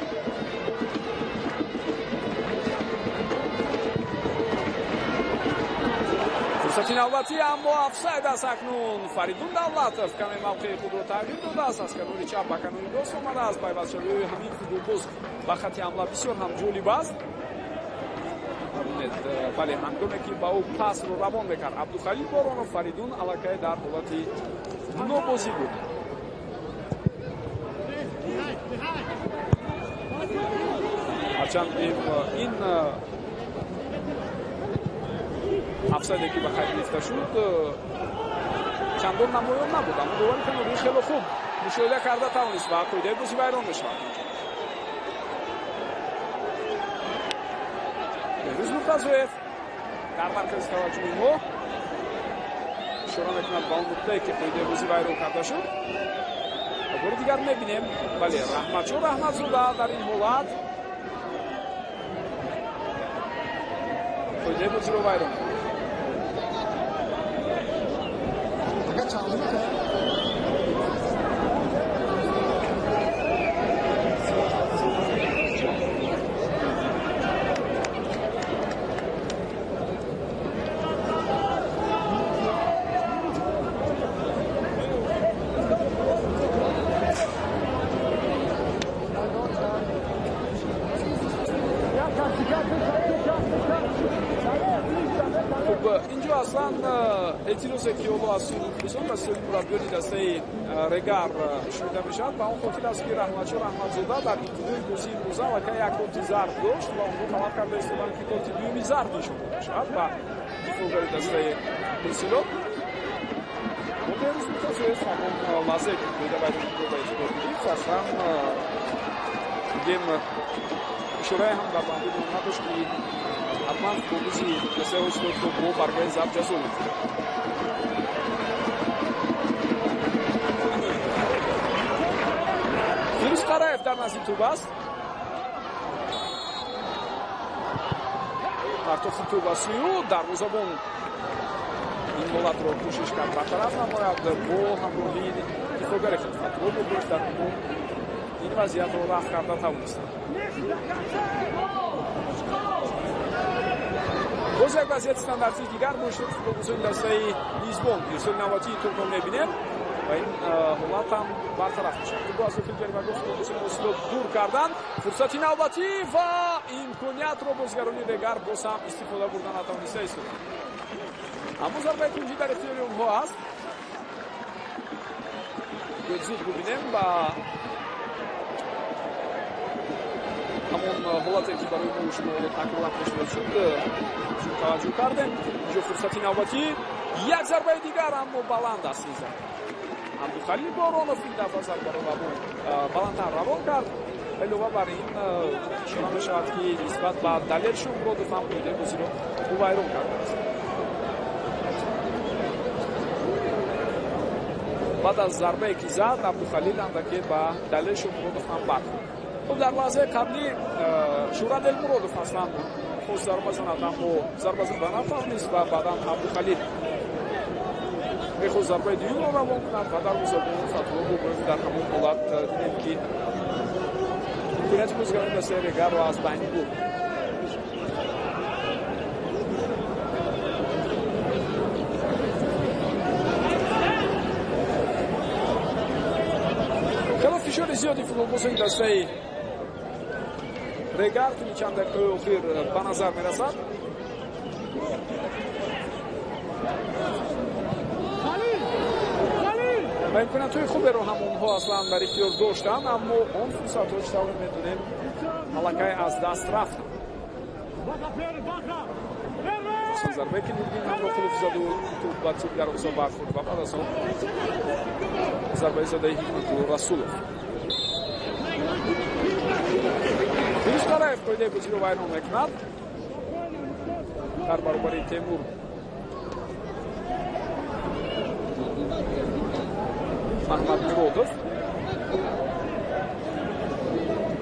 Фурсати навбатӣ, аммо офсайд аст. Акнун Фаридун Давлатов каме мавқеи худро тағйир додааст, аз канори чап ба канори рост омадааст. Пайвастшавии ҳамин футболбоз ба хати ҳамла бисёр ҳам ҷолиб аст. Бале, ҳангоме ки ба ӯ пасро равон мекард Абдухалил Боронов, Фаридун аллакай дар ҳолати нобозӣ буд. Ҳарчанд ин офсайде ки ба қайд гирифта шуд чандон намоён набуд, аммо довари канорӣ хеле хуб мушоҳида карда тавонист ва қоидаи бозӣ вайрон мешавад. Беҳрӯз Муртазоев дар маркази таваҷҷӯҳи мо ишора мекунад ба он нуқтае, ки қоидаи бозӣ вайрон карда шуд. Ва бори дигар мебинем, бале, Раҳматшо Раҳматзода дар ин ҳолат қоидаи бозиро вайрон кард. Инҷо аслан эътирозе, ки ҳоло аз сӯи мухлисон ва сӯи мураббиёни дастаи Регар шунида мешавад, ба он хотир аст, ки Раҳматшо Раҳматзода дар ибтидои бозии имрӯза аллакай як корти зард дошт ва онҳо талаб карда истоданд, ки корти дуюми зард нишон дода шавад ба дифоъгари дастаи Ҳосилот. Аммо Беҳрӯз Муртазоев ҳамон лаҳзае, ки қоида вайронкунро ба эътибор гирифт, аслан гем ишорае ҳам дар бандури он надошт, ки ҳатман футболбози дастаи Ҳосилотро бо баргаи зард ҷазо мекунад. Фирӯз Қараев дар назди тӯб аст. Партофти тӯб аз сӯи ӯ, дарвозабон ин ҳолатро кӯшиш кард бартараф намояд бо ҳамроҳии дифоъгари худ Фатҳулло Бобоев дар умум ин вазъиятро рафъ карда тавонистанд. Боз як вазъияти стандартии дигар бо иштироки футболбозони дастаи Мизбон. Ирсоли навбатии тӯбро мебинем ва ин ҳолат ҳам бартараф мешавад. Тӯбро аз дохили ҷаримагоҳ футболбозони Ҳосилот дур карданд. Фурсати навбатӣ ва имкониятро бозигарони Регар боз ҳам истифода бурда натавониста истоданд. Аммо зарбаи кунҷӣ дар ихтиёри онҳо аст. Зуд бубинем ба ҳамон ҳолате, ки барои мо шумо такроран пешниҳод шуд, зуд таваҷҷӯҳ кардем. Инҷо фурсати навбатӣ, як зарбаи дигар, аммо баланд аст ин зарба. Абдухалил Боронов ин дафъа зарбаро баландтар равон кард. Илова бар ин ишора мешавад, ки нисбат ба Далер Шоҳмуродов ҳам қоидаи бозиро ӯ вайрон кардааст. Баъд аз зарбае, ки зад, Абдухалил андаке ба Далер Шоҳмуродов ҳам бархӯрд. Хуб, дар лаҳзаи қаблӣ Шӯҳрат Элмуродов аслан хост зарба занад, аммо зарба зада натавонист ва баъдан Абдухалил мехост зарбаи дуюмро равон кунад ва дарвозабон Фатҳулло Бобоев дар ҳамон ҳолат дидем, ки имконияти бозигарони дастаи Регарро аз байн бурд. Хело фишори зиёди футболбозони дастаи Регар тӯли чанд дақиқаи охир ба назар мерасад. Ва имкониятҳои хуберо ҳам онҳо аслан дар ихтиёр доштанд, аммо он фурсатҳо, чӣ тавре медонем, аллакай аз даст рафтанд. Зарбае ки Нуриддин Ҳамроқулов заду тӯб ба тип дарвоза бархӯрд ва баъд аз он зарбаи задаи Ҳикматулло Расулов. Фирӯз Қараев қоидаи бозиро вайрон мекунад дар баробари Темур Маҳмадмуродов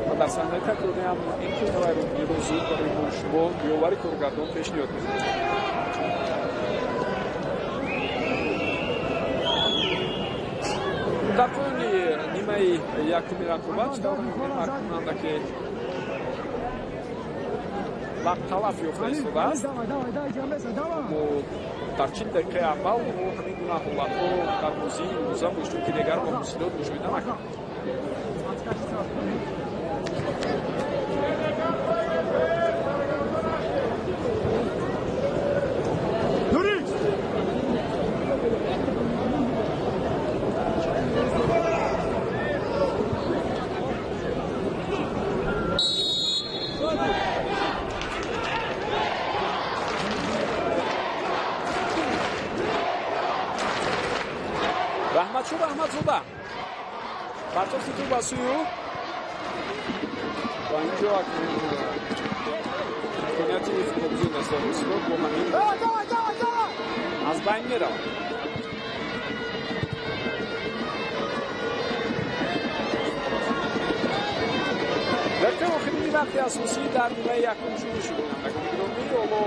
ва дар саҳнаи такрорӣ ҳам ин қоидавайронкуниро зуд барои мо шумо ёвари коргардон пешниҳод мекунад. Дар поёни нимаи якуми рақобат чӣ тавр мебинем, ҳаркунанда ки вақт талаф ёфта истодааст. Мо дар 40 дақиқаи аввал мо ҳамин гуна ҳолатҳоро дар бозии имрӯза бо иштироки Регар ва Ҳосилот мушоҳида накардем. Раҳматшо Раҳматзода партофти тӯб ба сӯи ӯ ва инҷо акнун имконияти футболбозии дастаи Ҳосилот бо ҳамин аз байн меравад. Дақиқаи охирини вақти асосӣ дар нимаи якум шурӯъ шуд. Бинандагони гиромӣ, ҳоло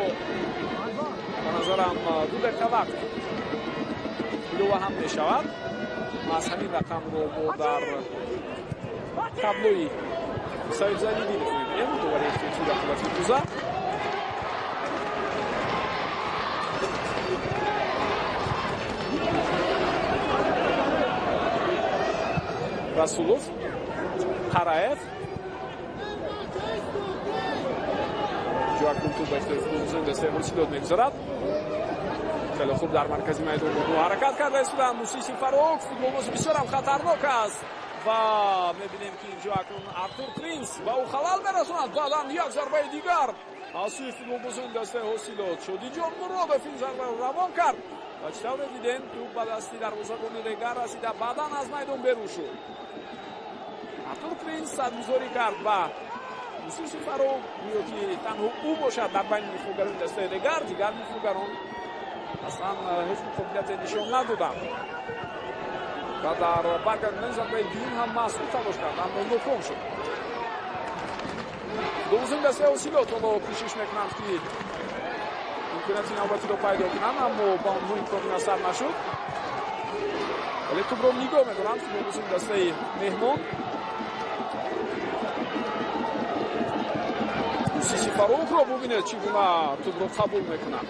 ба назарам 2 дақиқа вақт илова ҳам мешавад. Аз ҳамин рақамро мо дар таблои Саид Залидинов мебинем, довари эҳтиётии рақобати имрӯза. Расулов, Қараев, инҷо акнун тӯб ба ихтиёри футболбозони дастаи Ҳосилот мегузарад. Хеле хуб дар маркази майдон бо ҳаракат карда истодаанд. Мусиси Фаруқ футболбози бисёр ҳам хатарнок аст ва мебинем ки инҷо акнун Артур Принс ба ӯ халал мерасонад. Баъдан як зарбаи дигар аз сӯи футболбозони дастаи Ҳосилот. Шодиҷон Муродов ин зарбаро равон кард ва чӣ тавре дидем, тӯб ба дасти дарвозабони Регар расида, баъдан аз майдон берун шуд. Артур Принс садгузорӣ кард ба Мусиси Фаруқ, гӯё ки танҳо ӯ бошад дар байни мифогарони дастаи Регар, дигар мифогарон аслан ҳеҷ қобилияте нишон надоданд ва дар баргардонии зарбаи дуюм ҳам маҳз ӯ талош кард, аммо ноком шуд. Футболбозони дастаи Ҳосилот ҳоло кӯшиш мекунанд ки имконияти навбатиро пайдо кунанд, аммо ба онҳо имкон муяссар нашуд. Вале тӯбро нигоҳ медоранд футболбозони дастаи меҳмон. Мусиси Фаруқро бубинед, чӣ гуна тӯбро қабул мекунад.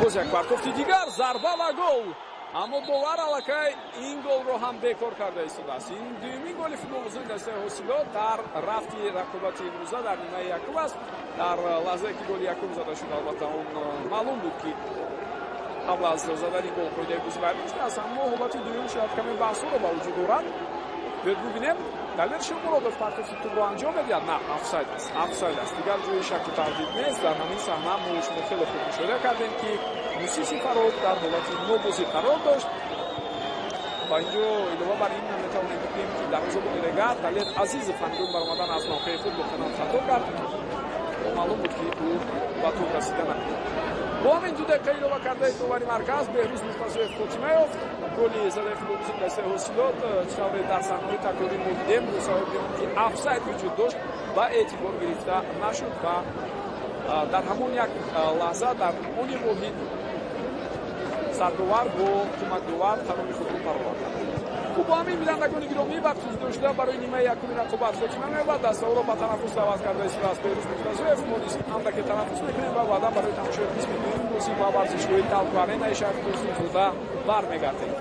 Боз як партофти дигар, зарба ва гол. Аммо довар аллакай ин голро ҳам бекор карда истодааст. Ин дуюмин голи футболбозони дастаи Ҳосилот дар рафти рақобати имрӯза дар нимаи якум аст. Дар лаҳзае ки голи якум зада шуд, албатта он маълум буд ки қабл аз задани гол қоидаи бозӣ вайрон шудааст, аммо ҳолати дуюм шояд каме баҳсҳоро ба вуҷуд орад. Биёед бубинем, Далер Шомуродов партофти тӯбро анҷом медиҳад. На, офсайд аст, офсайд аст. Дигар ҷои шаку тардид нест. Дар ҳамин саҳна мо шумо хеле хуб мушоҳида кардем ки Мусиси Фаруқ дар ҳолати нобозӣ қарор дошт ва инҷо илова бар ин метавонем бигӯем ки дарвозабони Регар Далер Азизов ҳангоми баромадан аз мавқеи худ воқеан хато кард. Маълум буд ки ӯ ба тӯб расида наметавонист. Бо ҳамин 2 дақиқа илова кардаи довари марказ Беҳрӯз Муртазоев хотима ёфт. Голи задаи футболбозони дастаи Ҳосилот чӣ тавре дар саҳнаҳои такрорӣ мо дидем, бо сабаби он ки офсайд вуҷуд дошт ба эътибор гирифта нашуд ва дар ҳамон як лаҳза дар они воҳид сардовар бо кӯмакдовар қарори худро баровард. Хуб, бо ҳамин, бинандагони гиромӣ, вақти дошта барои нимаи якуми рақобат хотима меёбад. Дастаҳоро ба танаффус даъват карда истодааст Беҳрӯз Муртазоев. Мо низ андаке танаффус мекунем ва баъдан барои тамошои қисми дуюми бозӣ ба варзишгоҳи Талко Аренаи шаҳри Турсунзода бармегардем.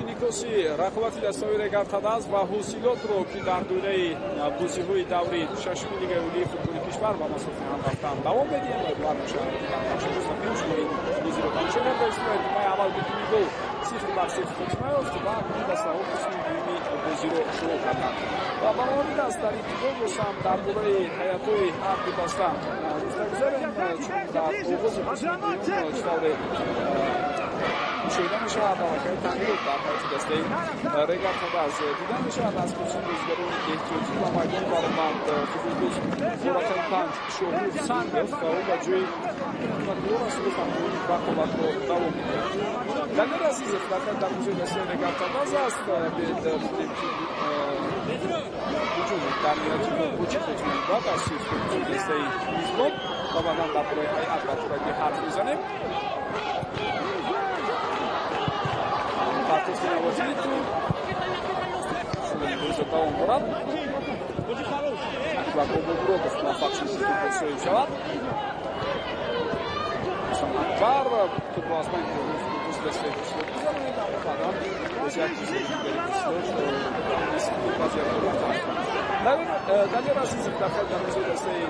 Инъикоси рақобати дастаҳои Регар ТадАЗ ва ҳосилотро, ки дар доираи бозиҳои даври шашуми Лигаи олии футболи кишвар ба масофи ҳам рафтан, давом медиҳем. Умедвор мешавам, ки дар бахши мустақим шумо ин бозиро тамошо карда истодаед. Нимаи аввал бидуни гол 0-0 хотима ёфт ва акнун дастаҳо қисми дуюми бозиро шурӯъ карданд. Ва баромад аст дар ибтидо бошам дар бораи ҳайатҳои ҳар ду даста гуфта гузарем, чун дар оғози қисми дуюм чӣ тавре мушоҳида мешавад, аллакай тағйирот дар ҳайати дастаи Регар ТадАЗ дида мешавад. Аз қисми бозигарони эҳтиётӣ ба майдон баромад футболбоз бо рақами 5 Шоҳрух Сангов ва ӯ ба ҷои Ҳикматулло Расулов ҳамроҳи рақобатро давом медиҳад. Дамир Азизов дар дарвозаи дастаи Регар ТадАЗ аст. Биёед бибинем, ки ҳуҷум дар ниҳояти гол бо чӣ хотима меёбад аз сӯи футболбози дастаи мизбон ва баъдан дар бораи ҳайат ба пуррагӣ ҳарф мезанем. Партофти навозии тур шудани бозӣ давом дорад. Акбар Бобомуродов муваффақ шуд, ки тӯбро соҳиб шавад. Акбар тӯбро аз байни футболбози дастаи Ҳосилот гузаронид, аммо баъдан боз як дигари Ҳосилот тавонист вазъиятро бартараф кунад. Далер Азизов дар хати дарвозаи дастаи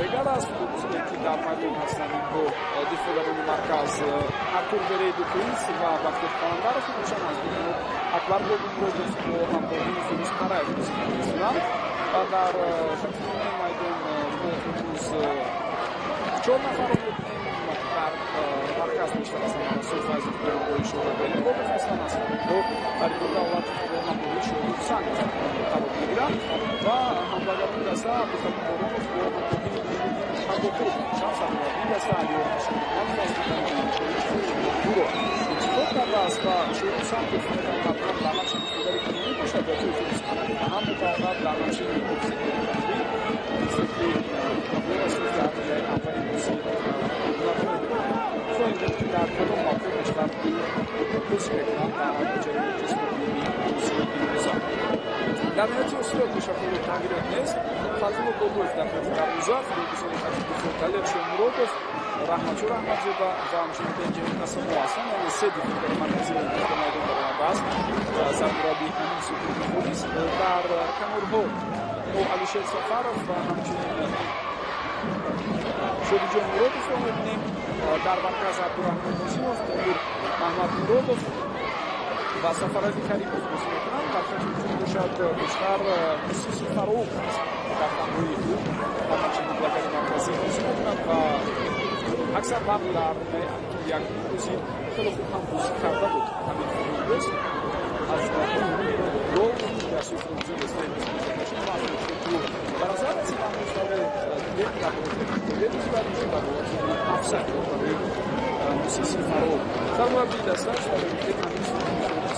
Регар аст. Футболбозоне, ки дар майдон ҳастанд, инҳо дифоъгарони марказ Артур Верейду Туис ва Бахтиёр Қаландаров мебошанд. Аз дуи инҳо Акбар Бобомуродов бо ҳамроҳии Фирӯз Қараев бозӣ карда истодаанд. Ва дар хати миёнаи майдон мо имрӯз 4 нафарро мебинем. Дар марказ бештар аз ҳама Расул Файзов бо ҳамроҳии Шоҳраб Элмуродов ҳастанд. Аз ҳаминҳо Фаридун Давлатов бо ҳамроҳии Шоҳрух Сангов қарор мегиранд ва ҳамлагарони даста Абдухалим Боронов бо ҳамроҳии Нуриддин Хабоқуров мебошанд. Сармураббии даста Алиёр Шоҳмадов аст, ки дар дуро интихоб кардааст ва Шоҳрух Сангов метавонад ҳам дар нақши дифоъгари канорӣ бошад ва ҷои Фирӯз Қараев ва ҳам метавонад дар нақши муҳофизи ҷанубӣ, мисле ки Ҳикматулло Расулов дар нимаи аввали бозӣ хоҳем дид, ки дар кадом мавқеъ бештар бозӣ мекунанд дар ҷараёни қисми дуюми бозии имрӯза. Дар ниҳояти ҳосилот бешакли тағйирот нест. Фазлулло Бобоев дар хати дарвоза, футболбозони хати дифоъ Далер Шоҳмуродов, Раҳматшо Раҳматзода ва ҳамчунин Бенҷамин Асамоа ҳастанд. Яъне се дифоъгари марказиро имрӯз ба майдон баромадааст сармураббии Амин Суҳроби Холис. Дар канорҳо мо Алишер Сафаров ва ҳамчунин Шодиҷон Муродовро мебинем. Дар марказ Абдураҳмон Нозимов, Темур Маҳмадмуродов ва Сафарали Каримов бозӣ мекунанд. Дар хати ҳуҷум бошад бештар Мусиси Фаруқ аст, дар ҳамроҳии ӯ дар нақши ҳамлагари марказӣ бозӣ мекунад ва аксар вақт дар нимаи якуми бозӣ хеле хуб ҳам бозӣ карда буд. Ҳамин футболбоз аз гол дар сӯи футболбозони дастаи мизбон шуд ва ба назар расид, аммо тавре дидем, дар ҳолати бозӣ баъд шуд дар ҳолати офсайд барои Мусиси Фаруқ. Сармураббии даста тавре гуфтем, Амин Суҳроби Холис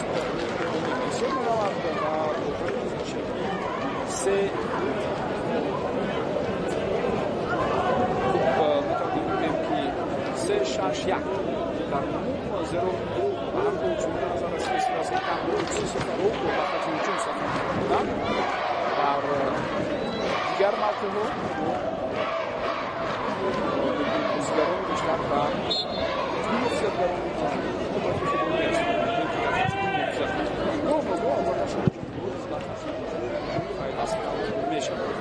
бисёр меравад ва шакли се хуб метавонем бигӯем, ки 3-6-1 дар умум, зеро ба ҳар ҳол чунин ба назар расида истодааст, ки танҳо Мусиси Фаруқ ба хати ҳуҷум сафар мекунанд. Дар дигар мавқеъҳо мо бозигарони бештар ба ду муҳофизатгарони қудрати худро мерасонанд, ки дар хати ду муҳофизат мекунанд. Гоҳ ба гоҳ албатта Шоҳиҷон Муродов дар хати ҳуҷум пайваст мешавад.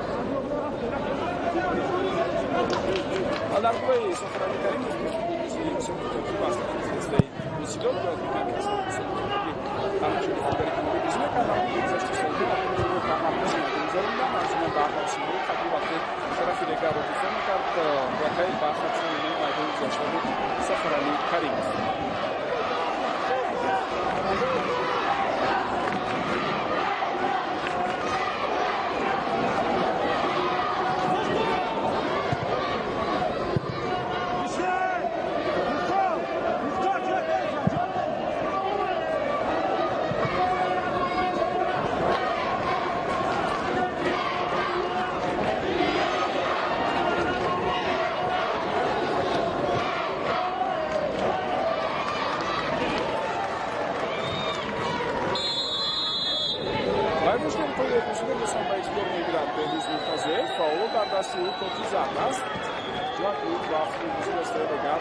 Дар бораи Сафарали Каримов, ки футболбози бисёр пуртаҷриба аст дар дастаи Ҳосилот, бояд бигӯям, ки аслан бисёр дар нақши дифоъгари канорӣ бозӣ мекард, аммо гузашти солҳо ӯро дар маркази майдон гузаронданд. Аз ҷумла дар мавсимҳои қаблӣ вақте тарафи Регарро дифоъ мекард, лакай ба хати миёнаи майдон гузашта буд Сафарали Каримов. Дар дасти ӯ корти зард аст. Ҷиҳати ӯ ба футболбози дастаи Регар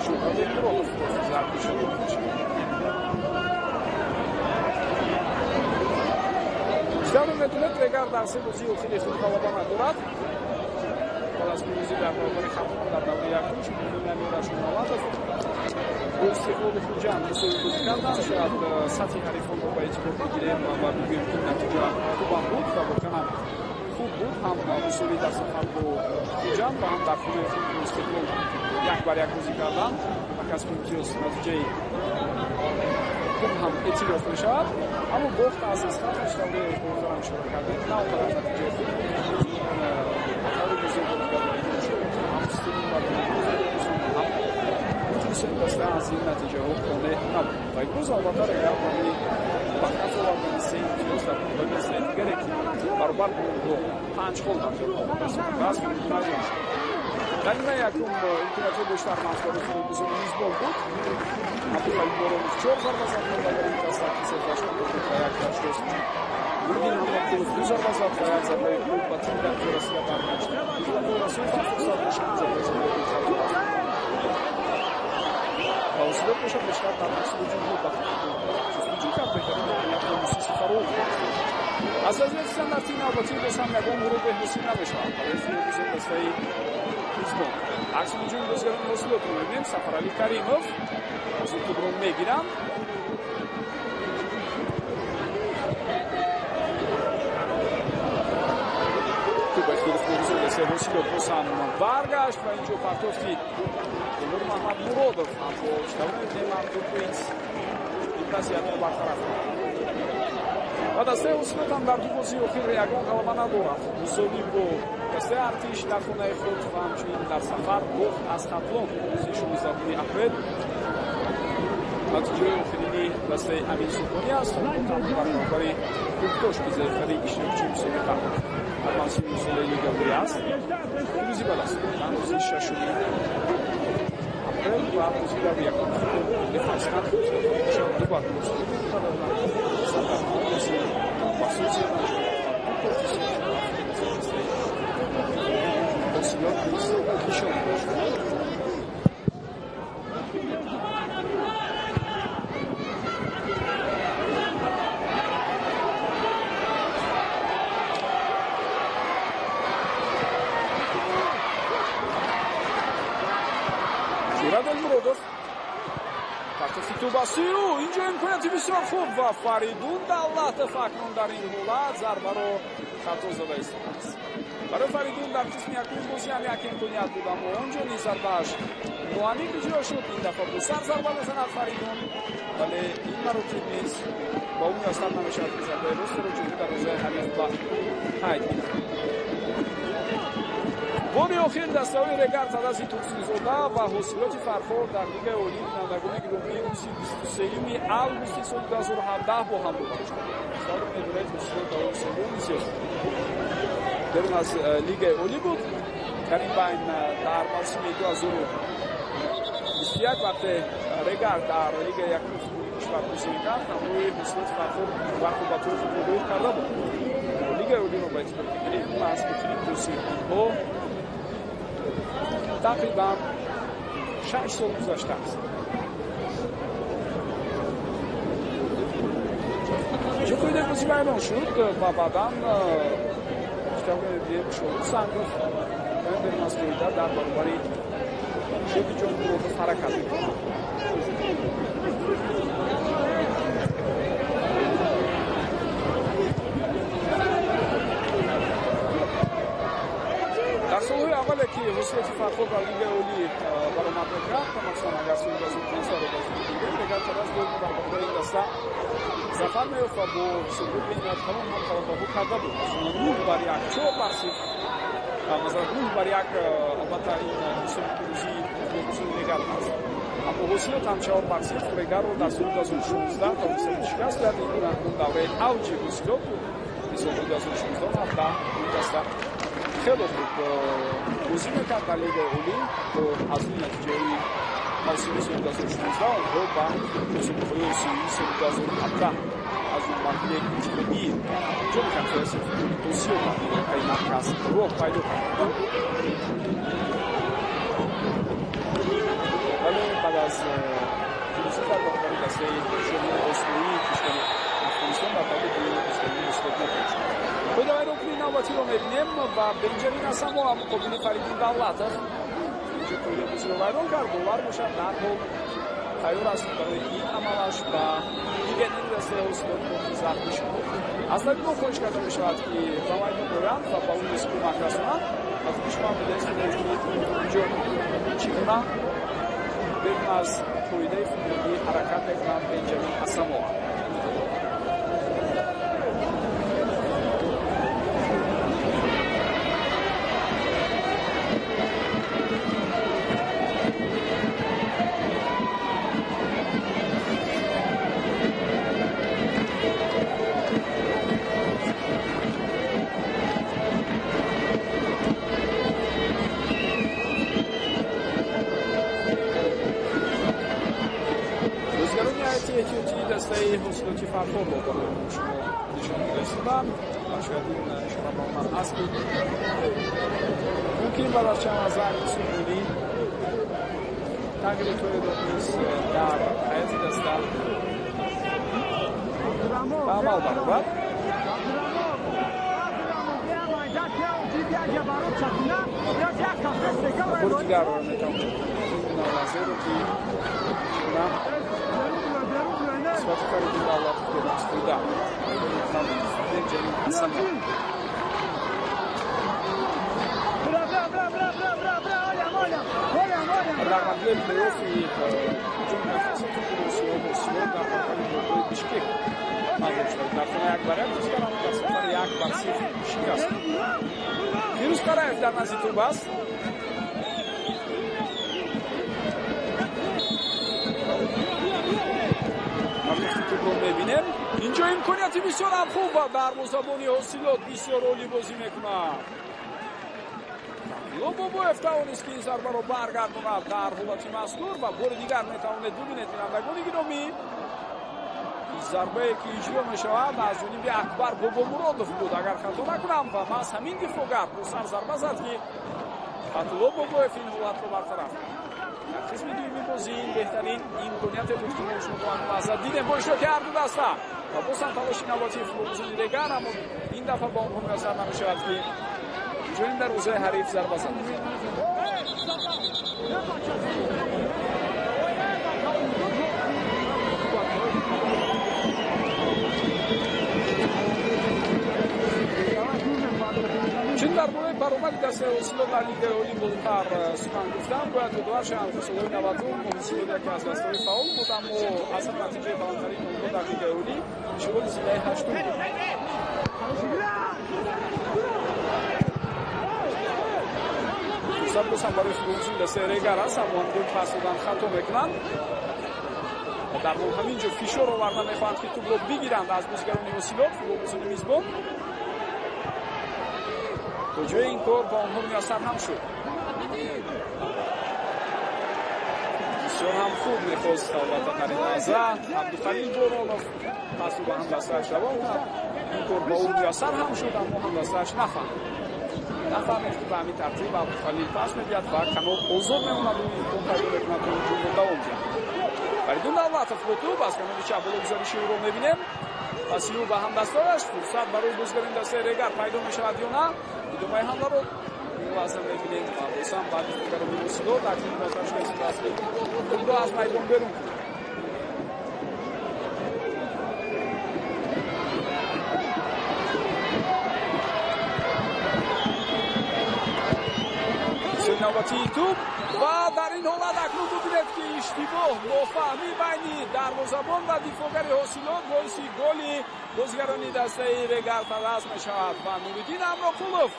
Шӯҳрат Муродов корти зард нишон дода мешавад. Чӣ метавонад Регар дар се бозии охири худ ғалаба надорад. Баъд аз пирӯзӣ дар баробари Хатлон дар давраи якум, чемпиони Амирашон Маватов бо Истиқлоли Хуҷанд мусовӣ бозӣ карданд. Шояд сатҳи ҳарифонро ба эътибор бигирем ва бигӯем, ки натиҷа хубам буд ва воқеан ҳам хуб буд. Ҳам мусовӣ дар сафар бо Хуҷанд ва ҳам дар хонаи худ бо Истиқлол 1-1 бозӣ карданд ва касби имтиёз натиҷаи хуб ҳам эътироф мешавад. Аммо бохт аз Исхатр, тавре болотарам ишора кардем, на он қадар натиҷаи хуб буд. Таври бозӣ ҳам ҳам мухлисони даста аз ин натиҷаҳо қонеъ набуд. Ва имрӯз албатта Регар барои ба каф овардани се имтиёз дар муқобили дастаи дигаре, ки баробар бо онҳо 5 хол дар ҷои назон шуд. Дар нимаи якум имкониятҳои бештар махсус барои футболбозони мизбон буд. Абдухалил Боронов 4 зарба зад, дар ин даста ки сеташ ба як рост. Нуриддин Ҳамроқулов 2 зарба зад ва як зарбаи хуб ба тим дар ҷо расида баргашт. Расул фурсат бошад, зарбаи зиёди хато рафт. Ва Ҳосилот бошад бештар дар нақси ҳуҷумҳо ба ҷустуҷӯ кард, беҳтарин имкониятро Мусиси Фароҳ. Аз вазъияти стандарти навбатӣ боз ҳам ягон ғуруби ҳосил намешавад барои футболбозони дастаи мизбон. Акси ҳуҷуми бозигарони Ҳосилотро мебинем. Сафаралӣ Каримов бозии худро мегиранд. Туп ба ихтиёри футболбозони дастаи Ҳосилот боз ҳам баргашт ва инҷо партофти Темур Маҳмад Муродов ҳам бо чӣ мебинем, Артур Принс ин вазъиятро бартараф кард. Ва дастаи Ҳосилот ҳам дар ду бозии охир ягон ғалаба надорад. Мусовӣ бо дастаи Артиш дар хонаи худ ва ҳамчунин дар сафар бохт аз Хатлон рӯзи 16 апрел. Натиҷаи охирини дастаи Амин Субҳонӣ аст. Танҳо дар баробари Кӯктош, ки заифтарин иштирокчии мусобиқа дар мавсими имсолаи Лигаи Олӣ аст, пирӯзӣ ба даст оварданд рӯзи 6 апрел ва бозии даври якум дефанс бошад ду бар мусовӣ карда буданд. Махсуси Ҳосилот низ нишон дошт. Муродов партофти тӯбасию инҷо имконияти бисёр хуб ва Фаридун Давлатов акнун дар ин ҳолат зарбаро хато зада истодааст. Барои Фаридун дар қисми якуми бозӣ ҳам як имконият буд, аммо он ҷо низ зарбааш ноамиқ иҷро шуд. Ин дафъа бо сар зарба мезанад Фаридун, вале ин маротиб низ ба ӯ муяссар намешавад, ки зарбаи ростро ҷои дарвозаи ҳариф ба қайд гирад. Бори охир дастаҳои Регар Тадази Турсунзода ва Ҳосилоти Фархор дар Лигаи Олии бинандагони гиромӣ рӯзи 23 августи соли 2017 бо ҳам рӯбарӯ шуданд. Тавре медонед, Ҳосилот давоми солҳои зиёд берун аз Лигаи Олӣ буд. Дар ин байн дар мавсими 2021 вақте Регар дар Лигаи якуми футболи кишвар бозӣ мекард, ҳамроҳи Ҳосилоти Фархор рақобатҳои худро доир карда буд. Лигаи Олиро ба эътибор бигирем, аз охирин бозии онҳо тақрибан 6 сол гузаштааст. Инҷо қоидаи бозӣ вайрон шуд ва баъдан Шоҳрух Сангов берун аз қоида дар баробари Шодиҷон Муродов ҳаракат мекунад. Дар солҳои аввале, ки Ҳосилоти Фархор дар Лигаи Олӣ баромад мекард, махсусан агар соли 2015-ро ба зикр бигирем, Регар Тадаз доимо дар баробари ин даста зафар меёфт ва бо ҳисобҳои бениҳоят калон ҳам ғалабаҳо карда буд. Аз ҷумла 9-1, 4-0, масалан 9-1. Албатта ин ҳисоби пирӯзии футболбозони Регар аст, аммо Ҳосилот ҳам 4-0 Регарро дар соли 2016 тавонистанд шикаст диҳад. Ин он давраи авҷи Ҳосилот буд. Соли 2016 17 ин даста хеле хуб бозӣ мекард дар Лигаи Олӣ. Бо аз рӯи натиҷаҳои мавсими соли 2016 онҳо ба мусобиқаҳои осиёии соли 2017 аз он марҳилаи интихобии Ҷоми конфедератсияи футболи Осиё дар минтақаи марказ роҳ пайдо карданд. Вале баъд аз пирӯзӣ дар баробари дастаи шоҳинони осиёии кишвари Афғонистон дар даври дуюми бозигарони Ҳосилот ноком шуданд. Навбатиро мебинем ва Бенҷамин Асамоа муқобили Фаридун Давлатов. Инҷо қоидаи бозиро вайрон кард, довар бошад дар ҳол тайёр аст барои ин амалаш ба легионери дастаи Ҳосилот корти зард нишон дод. Аз табибон хоҳиш карда мешавад, ки ба майдон оянд ва ба ӯ низ кӯмак расонанд. Ва худи шумо дидаед, ки инҷо чӣ гуна берун аз қоидаи футболӣ ҳаракат мекунанд Бенҷамин Асамоа. Дастаи Ҳосилоти Фархорро барои шумо нишон дода истодам ва шояд ин ишора ба он аст, ки мумкин баъд аз чанд лаҳза Субҳонӣ тағйиротҳоеро низ дар ҳайати даста ба амал барорад. Бори дигар метавонем лаҳзаеро, ки чӣ гуна нисбати Фаридун Давлатов берун қоида Бенҷамин Асамоа. Дар марҳилаи плейоффи ҷоми конференсияи Кубки Осиё Ҳосилот дар баробари Болдои Бишкек мағлуб шуда. Дар хона 1-1 бозӣ кард, аммо дар сафар 1-0 шикаст. Фирӯз Қараев дар назди тӯб аст. Тӯбро мебинем. Инҷо имконияти бисёр ҳам хуб ва дарвозабони Ҳосилот бисёр олӣ бозӣ мекунад. Фатҳулло Бобоев тавонист, ки ин зарбаро баргардонад дар ҳолати мазкур ва бори дигар метавонед бибинед, бинандагони гиромӣ, зарбае, ки иҷро мешавад, аз ҷониби Акбар Бобомуродов буд, агар хато накунам, ва маҳз ҳамин дифоъгар бо сар зарба зад, ки Фатҳулло Бобоев ин ҳолатро бартараф кард. Дар қисми дуюми бозӣ ин беҳтарин имконияте буд, ки мо шумо то ҳамин лаҳза дидем бо иштироки ҳар ду даста. Ва боз ҳам талоши навбатии футболбозони Регар, аммо ин дафъа ба онҳо муяссар намешавад, ки ҷои дарвозаи ҳариф зарба занад. Чун дар бораи баромади дастаи Ҳосилот дар Лигаи Олӣ болотар сухан гуфтам, бояд ёдовар шавам, ки солҳои 90 Ҳосилот яке аз дастаҳои фаъол буд, аммо аз ҳама натиҷаи баландтарини онҳо дар Лигаи Олӣ ишғоли зинаи ҳаштум буд. Фурсат боз ҳам барои футболбозони дастаи Регар аст, аммо ҳангоми пас додан хато мекунанд. Дар ҳол ҳамин ҷо фишор оварда мехоҳанд, ки тӯбро бигиранд аз бозигарони Ҳосилот, футболбозони мизбон. То ҷои ин кор ба онҳо муяссар ҳам шуд. Бисёр ҳам хуб мехост албатта дар ин лаҳза Абдухалил Боронов пасро ба ҳамдастааш равон кард. Ин кор ба ӯ муяссар ҳам шуд, аммо ҳамдастааш нафаҳмид. Нафаҳмид, ки ба ҳамин тартиб Абдухалил пас медиҳад ва канор озод мемонад, ӯ имкон пайдо мекунад, то ҳуҷумро давом диҳад. Фаридун Давлатов бо тӯб аз канори чап гузориши ӯро мебинем. Паси ӯ ба ҳамдастааш фурсат барои бозигарони дастаи Регар пайдо мешавад ё на? Идомаи ҳамларо ин лаҳза мебинем ва боз ҳам баъди дифоъгарони Ҳосилот акнун муваффақ шудааст, ки тӯбро аз майдон берун кунад. Навбатии тӯб ва дар ин ҳолат акнун бибинед, ки иштибоҳ, нофаҳмӣ байни дарвозабон ва дифоъгари Ҳосилот боиси голи бозигарони дастаи Регар ТадАЗ мешавад ва Нуриддин Амроқулов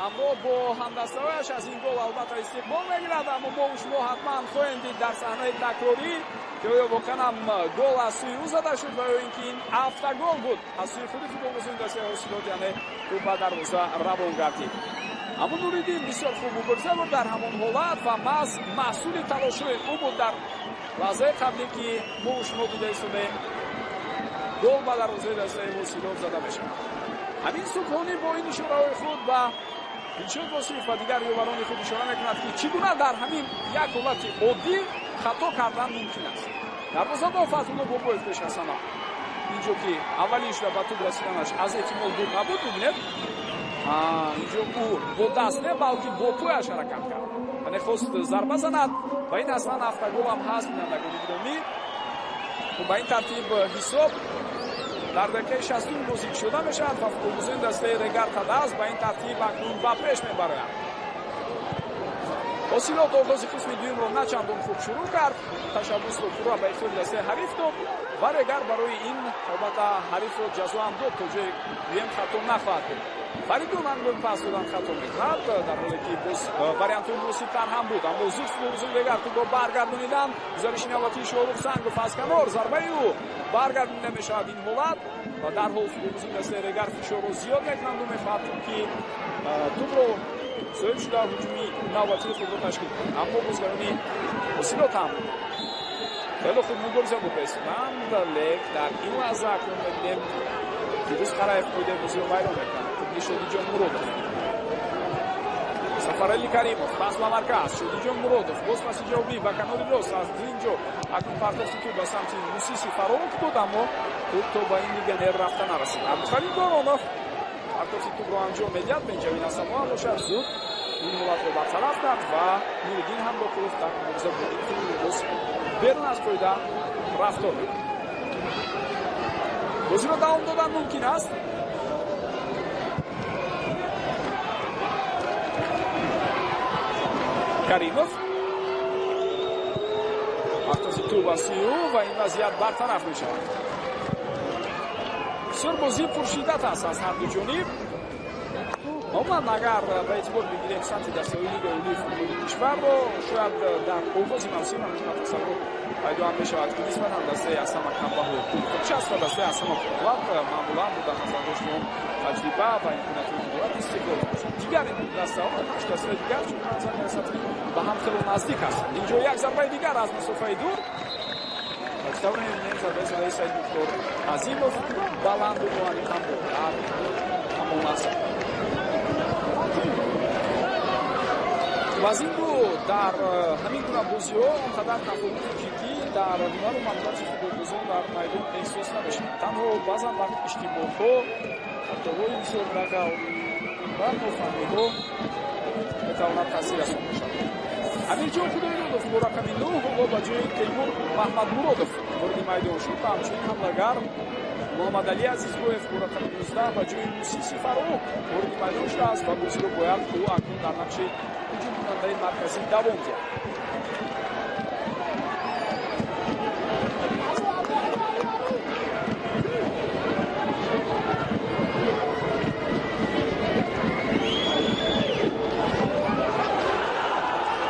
ҳамроҳ бо ҳамдастаҳояш аз ин гол албатта истиқбол мегирад, аммо мо шумо ҳатман хоҳем дид дар саҳнаи такрорӣ, ки оё воқеан ҳам гол аз сӯи ӯ зада шуд ва ё ин ки ин автогол буд аз сӯи худи футболбозони дастаи Ҳосилот, яъне тӯб ба дарвоза равон гардид. Аммо Нуриддин бисёр хуб мубориза бурд дар ҳамон ҳолат ва маҳз маҳсули талошҳои ӯ буд дар лаҳзаи қабле, ки мо шумо дида истодаем, гол ба дарвозаи дастаи Ҳосилот зада мешавад. Ҳамин Субҳонӣ бо ин ишораҳои худ ба Дилшод Восиев ва дигар ёварони худ ишора мекунад, ки чӣ гуна дар ҳамин як ҳолати оддӣ хато кардан мумкин аст. Дарвозабон Фатҳулло Бобоев пеш аз ҳама инҷо, ки аввалин шуда ба тӯб расиданаш аз эҳтимол дур набуд, бибинед. Инҷо ӯ бо даст не, балки бо пояш ҳаракат кард ва нехост зарба занад ва ин аслан автогол ҳам ҳаст, бинандагони гиромӣ. Ба ин тартиб ҳисоб дар дақиқаи 60 бозӣ шуда мешавад ва футболбозони дастаи Регар ТадАЗ ба ин тартиб акнун ба пеш мебароянд. Ҳосилот оғози қисми дуюмро на чандон хуб шурӯъ кард, ташаббусро пурра ба ихтиёри дастаи ҳариф дод ва Регар барои ин албатта ҳарифро ҷазо ҳам дод, то ҷое дуюм хато нахоҳад буд. Фаридун ҳангоми пас додан хато мекунад, дар ҳоле ки боз вариантҳои муносибтар ҳам буд, аммо зуд футболбозони Регар тӯбро баргардониданд. Гузариши навбатии Шоҳрух Сангов аз канор, зарбаи ӯ баргардонида мешавад ин ҳолат ва дар ҳол футболбозони дастаи Регар фишорро зиёд мекунанд ва мехоҳад ки тӯбро соҳиб шуда ҳуҷуми навбатии худро ташкил кунад. Аммо бозигарони Ҳосилот ҳам хеле хуб мубориза бурда истоданд, лек дар ин лаҳза акнун мебинем Фирӯз Қараев қоидаи бозиро вайрон мекунад. Қубли Шодиҷон Муродов, Сафарали Каримов пас ба марказ, Шодиҷон Муродов боз паси ҷавобӣ ба канори рост, аз ин ҷо акнун партофти тӯб ба самти Мусиси Фароук буд, аммо тӯб то ба ин легионер рафта нарасид. Абдухалил Доронов партофти тӯбро анҷом медиҳад, Бенҷамин Асамоа бошад зуд ин ҳолатро бартараф кард ва Нуриддин Ҳамроқулов дар мубориза бо ин футболбоз берун аз қоида рафтор мекунад. Бозиро давом додан мумкин аст. Каримов партофти тӯб аз сӯи ӯ ва ин вазъият бартараф мешавад. Бисёр бозии пуршиддат аст аз ҳар ду ҷониб. Умуман агар ба эътибор бигирем сатҳи дастаҳои Лигаи Олии футболи кишварро, шояд дар оғози мавсим ҳамин тасаввур пайдо ҳам мешавад, ки нисбатан дастаи аз ҳама камбаҳо пурқудрат аст ва дастаи аз ҳама пурқувват маъмулан бо дар назар дошти он таҷриба ва имкониятҳои идорат Истиқлол бошад. Дигар ин дастаҳо, ҳашт дастаи дигар, чун ба назар мерасад, ки ба ҳам хело наздик ҳастанд. Инҷо як зарбаи дигар аз масофаи дур. Тавре мебинем зарбаи задаи Саид Мухтор Азимов баланду ноаниқ ҳам буд дар ҳамон лаҳза. Ва аз ин рӯ дар ҳамин гуна бозиҳо он қадар тафовути ҷиддӣ дар ҳунару маҳорати футболбозон дар майдон эҳсос намешавад. Танҳо баъзан вақт иштибоҳҳо, хатоҳои бисёр дағал ва нофаҳмиҳо метавонад таъсир расон бошад. Амирҷон Худойдодов бо рақами 9 ҳоло ба ҷои Темур Маҳмадмуродов вориди майдон шуд ва ҳамчунин ҳамлагар Муҳаммадалӣ Азизбоев бо рақами 19 ба ҷои Мусиси Фароук вориди майдон шудааст ва бозиро бояд ӯ акнун дар нақши ҳуҷумкунандаи марказӣ давом диҳад.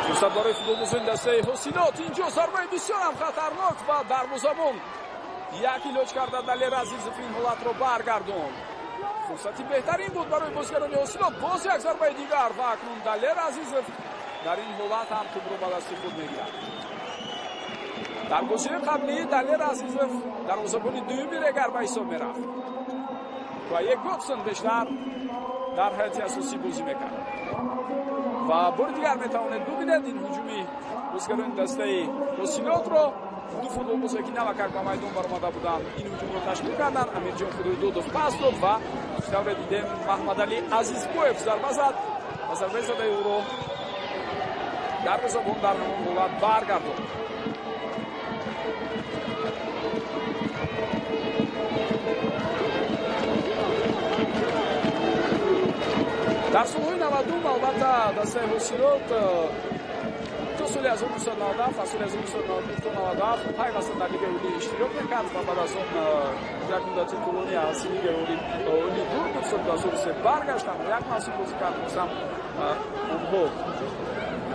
Фурсат барои футболбозони дастаи Ҳосилот. Инҷо зарбаи бисёрам хатарнок ва дарвозабон як илоҷ карда Далер Азизов ин ҳолатро баргардонд. Фурсати беҳтарин буд барои бозигарони Ҳосилот. Боз як зарбаи дигар ва акнун Далер Азизов дар ин ҳолат ҳам тӯбро ба дасти худ мегирад. Дар бозиҳои қаблӣ Далер Азизов дарвозабони дуюми Регар ба ҳисоб мерафт ва як Готсон бештар дар ҳайати асосӣ бозӣ мекард. Ва бори дигар метавонед бубинед ин ҳуҷуми бозигарони дастаи Ҳосилотро. Ду футболбозе ки навакак ба майдон баромада буданд ин ҳуҷумро ташкил карданд. Амирҷон Худойдодов пас дод ва тавре дидем Маҳмадалӣ Азизбоев зарба зад ва зарбаи задаи ӯро дарвозабон дар ҳамон ҳолат баргардонд. Дар солҳои 90 албатта дастаи Ҳосилот то соли 1997, аз соли 1992 то 97 пайваста дар Лигаи Олӣ иштирок мекард ва баъд аз он як муддати тӯлонӣ аз Лигаи Олӣ дур буд. Соли 2003 баргаштанд, як мавсим бозӣ кард, бозам онҳо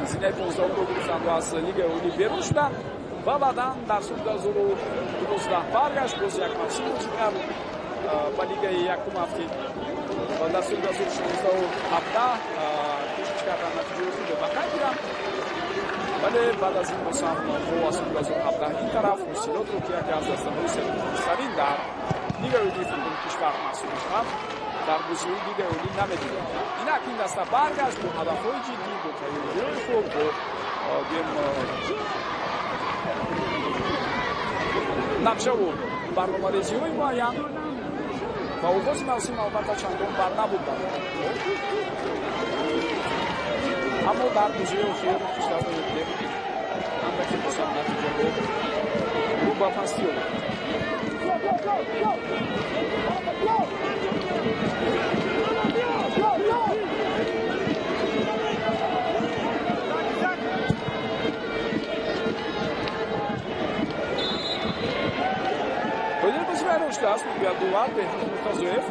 зинаи 15-ро гирифтанд ва аз Лигаи Олӣ берун шуданд ва баъдан дар соли 2012 баргашт, боз як мавсим бозӣ кард ба Лигаи якум афтид ва дар соли 2016 кӯшиш карданд натиҷаи хубе ба қайд гиранд, вале баъд аз ин боз ҳам аз соли 2017 ин тараф Ҳосилотро, ки яке аз дастаҳои сербозтарин дар Лигаи Олии футболи кишвар маҳсуб мешавад, дар бозиҳои Лигаи Олӣ намедидем. Инак ин даста баргашт бо ҳадафҳои ҷиддӣ, бо тайёриҳои хуб, бо гӯем нақшаву барномарезиҳои муайян. Ва оғози мавсим албатта чандон бад набуд барои, аммо дар бозиҳои охир хусусиятҳои андаке бошад натиҷаҳо рӯ ба пастӣ омад. Қоидаи бозӣ вайрон шудааст, мегӯяд довар Беҳрӯз Муртазоев.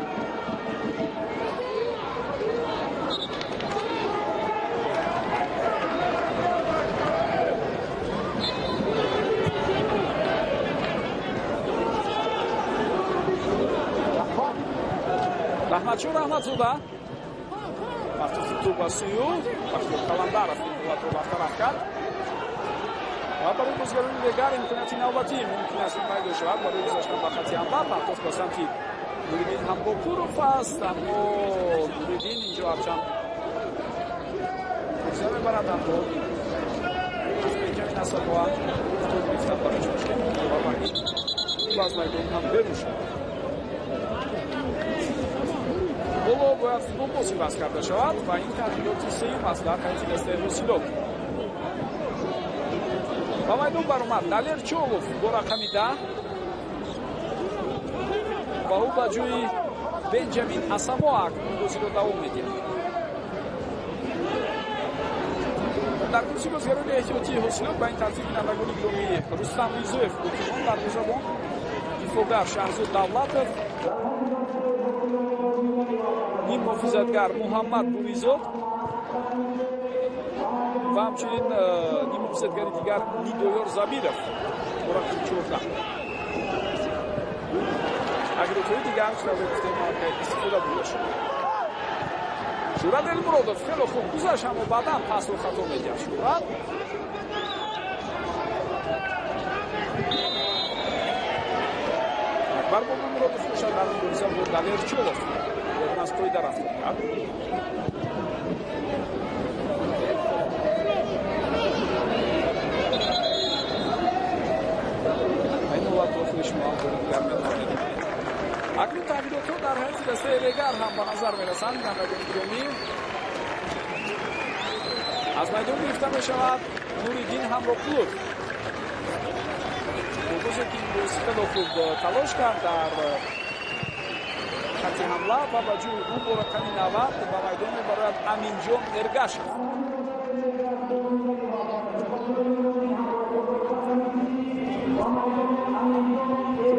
Раҳматшо Раҳматзода партофти тӯб ба сӯи ӯ, Бахтиёр Қаландаров ин ҳолатро бартараф кард ва барои бозигарони Регар имконияти навбатӣ мумкин аст пайдо шавад барои гузаштан ба хати ҳамла. Партофт ба самти Нуриддин Ҳамрокуров аст, аммо Нуриддин инҷо ҳарчанд мубориза мебарад, аммо аз Бенҷамин Асамоа тӯб гирифтан барояш мушкил ва ба ин тӯб аз майдон ҳам берун шуд. Ҳоло бояд футболбоз иваз карда шавад ва ин тағйироти сеюм аст дар ҳайати дастаи Ҳосилот. Ба майдон баромад Далер Чолов бо рақами 10 ва ӯ ба ҷои Бенҷамин Асамоа акнун бозиро давом медиҳад. Дар курси бозигарони эҳтиётии Ҳосилот ба ин тартиб бинандагони гиромӣ Рустам Ризоев голкипон, дарвозабон, дифоъгар Шаҳзод Давлатов, ним муҳофизатгар Муҳаммад Буризод ва ҳамчунин ним муҳофизатгари дигар Нидоёр Забиров бо рақами 14. Тағйиротҳои дигар чунон гуфтем истифода бурда шуд. Шӯҳрат Элмуродов хеле хуб гузашт, аммо баъдан пасро хато медиҳад Шӯҳрат. Акбар Бобомуродов бошад дар мубориза бо Далер Чолов аз қоида рафтор кард. Ин ҳолатро худи шумо ҳам бори дигар метавонед бибинед. Акнун тағйиротҳо дар ҳайати дастаи Регар ҳам ба назар мерасанд. Бинандагони гиромӣ, аз майдон гирифта мешавад Нуриддин Ҳамроқулов. Футболбозе ки имрӯз хело хуб талош кард дар хати ҳамла ва ба ҷои ӯ бо рақами 90 ба майдон мебарояд Аминҷон Эргашев.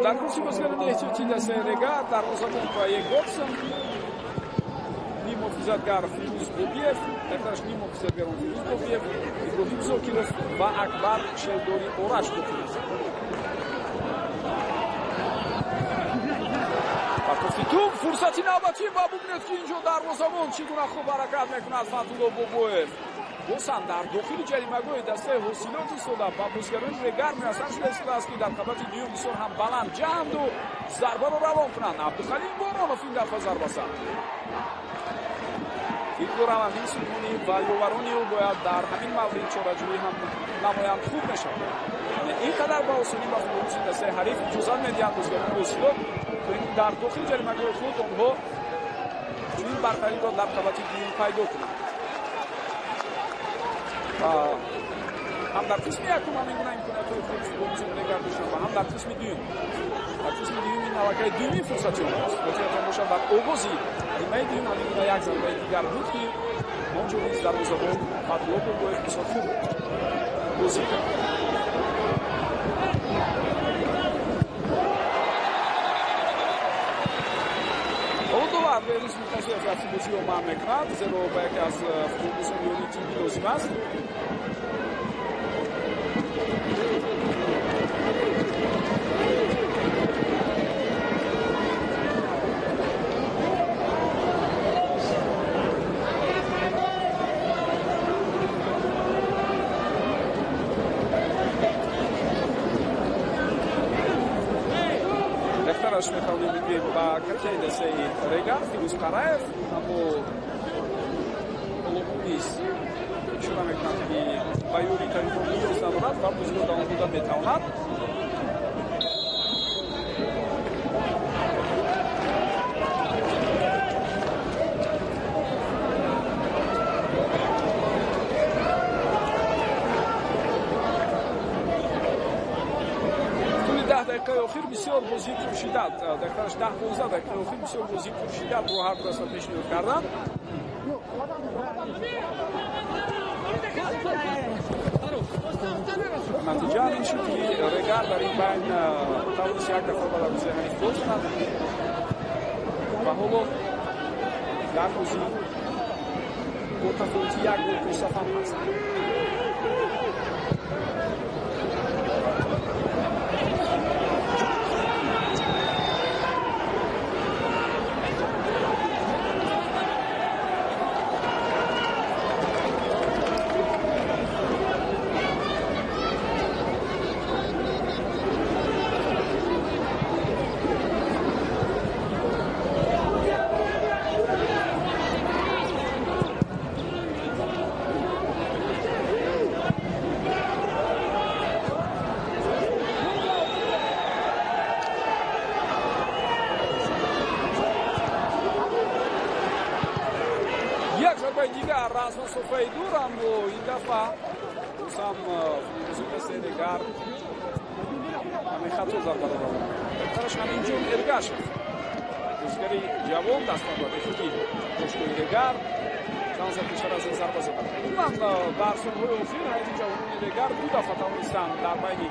Дар курси бозигарони эҳтиётии дастаи Регар дарвозабон Пае Годсон, ним муҳофизатгар Фирӯз Бобиев, дактараш ним муҳофизатгарон Фирӯз Бобиев, Иброҳим Зокиров ва Акбар Шердори Ораш боқӣ мезанад. Партофти тӯб, фурсати навбатӣ ва бубинед ки инҷо дарвозабон чӣ гуна хуб ҳаракат мекунад Фатулло Бобоев. Боз ҳам дар дохили ҷаримагоҳи дастаи Ҳосилот истода ба бозигарони Регар муяссар шуда истодааст ки дар қабати дуюм бисёр ҳам баланд ҷаҳанду зарбаро равон кунанд. Абдухалил Боронов ин дафъа зарба зад. Фикр дорам Амин Субҳонӣ ва ёварони ӯ бояд дар ҳамин маврид чораҷӯӣ ҳам намоянд, хуб мешавад. Ин қадар ба осонӣ ба футболбози дастаи ҳариф иҷозат медиҳанд бозигарони Ҳосилот, то ин дар дохили ҷаримагоҳи худ онҳо чунин бартариро дар қабати дуюм пайдо кунанд. Ҳам дар қисми якум ҳамин гуна имкониятҳои хуб футболбозони Регар доштанд ва ҳам дар қисми дуюм. Дар қисми дуюм ин аллакай дуюмин фурсати онҳост. Хотиратон бошад, дар оғози нимаи дуюм ҳамин гуна як зарбаи дигар буд ки он ҷо низ дарвозабон Фатулло Бобоев бисёр хуб бозӣ кард. Ҳоло довар Беҳрӯз Муртазоев рафти бозиро манъ мекунад, зеро ба яке аз футболбозони ёрии тиббӣ лозим аст. Бехтараш метавонем бигӯем ба капитани дастаи Регар Фирӯз Қараев, аммо ҳоло ӯ низ ишора мекунад ки ба ёрии табибон ниёз надорад ва бозиро давом дода метавонад. Дақиқаи охир бисёр бозии пуршиддат, дақиқааш 10-15 дақиқаи охир бисёр бозии пуршиддатро ҳар ду даста пешниҳод карданд. Натиҷа ин шуд, ки Регар дар ин байн тавонист як дафъа ба дарвозаи ҳариф гол занад ва ҳоло дар бозӣ бо тафовути як гол пешсаф ҳам ҳаст. Дигар аз масофаи дур, аммо ин дафъа боз ҳам футболбозони дастаи Регар ҳамин хато зарбаро равона. Беҳтараш Аминҷон Эргашев, бозигари ҷавон, дастпарвардаи худи бошгоҳи Регар, чанд лаҳза пештар аз ин зарба зад. Умуман дар солҳои охир ҳайати ҷавонони Регар ду дафъа тавонистанд дар байни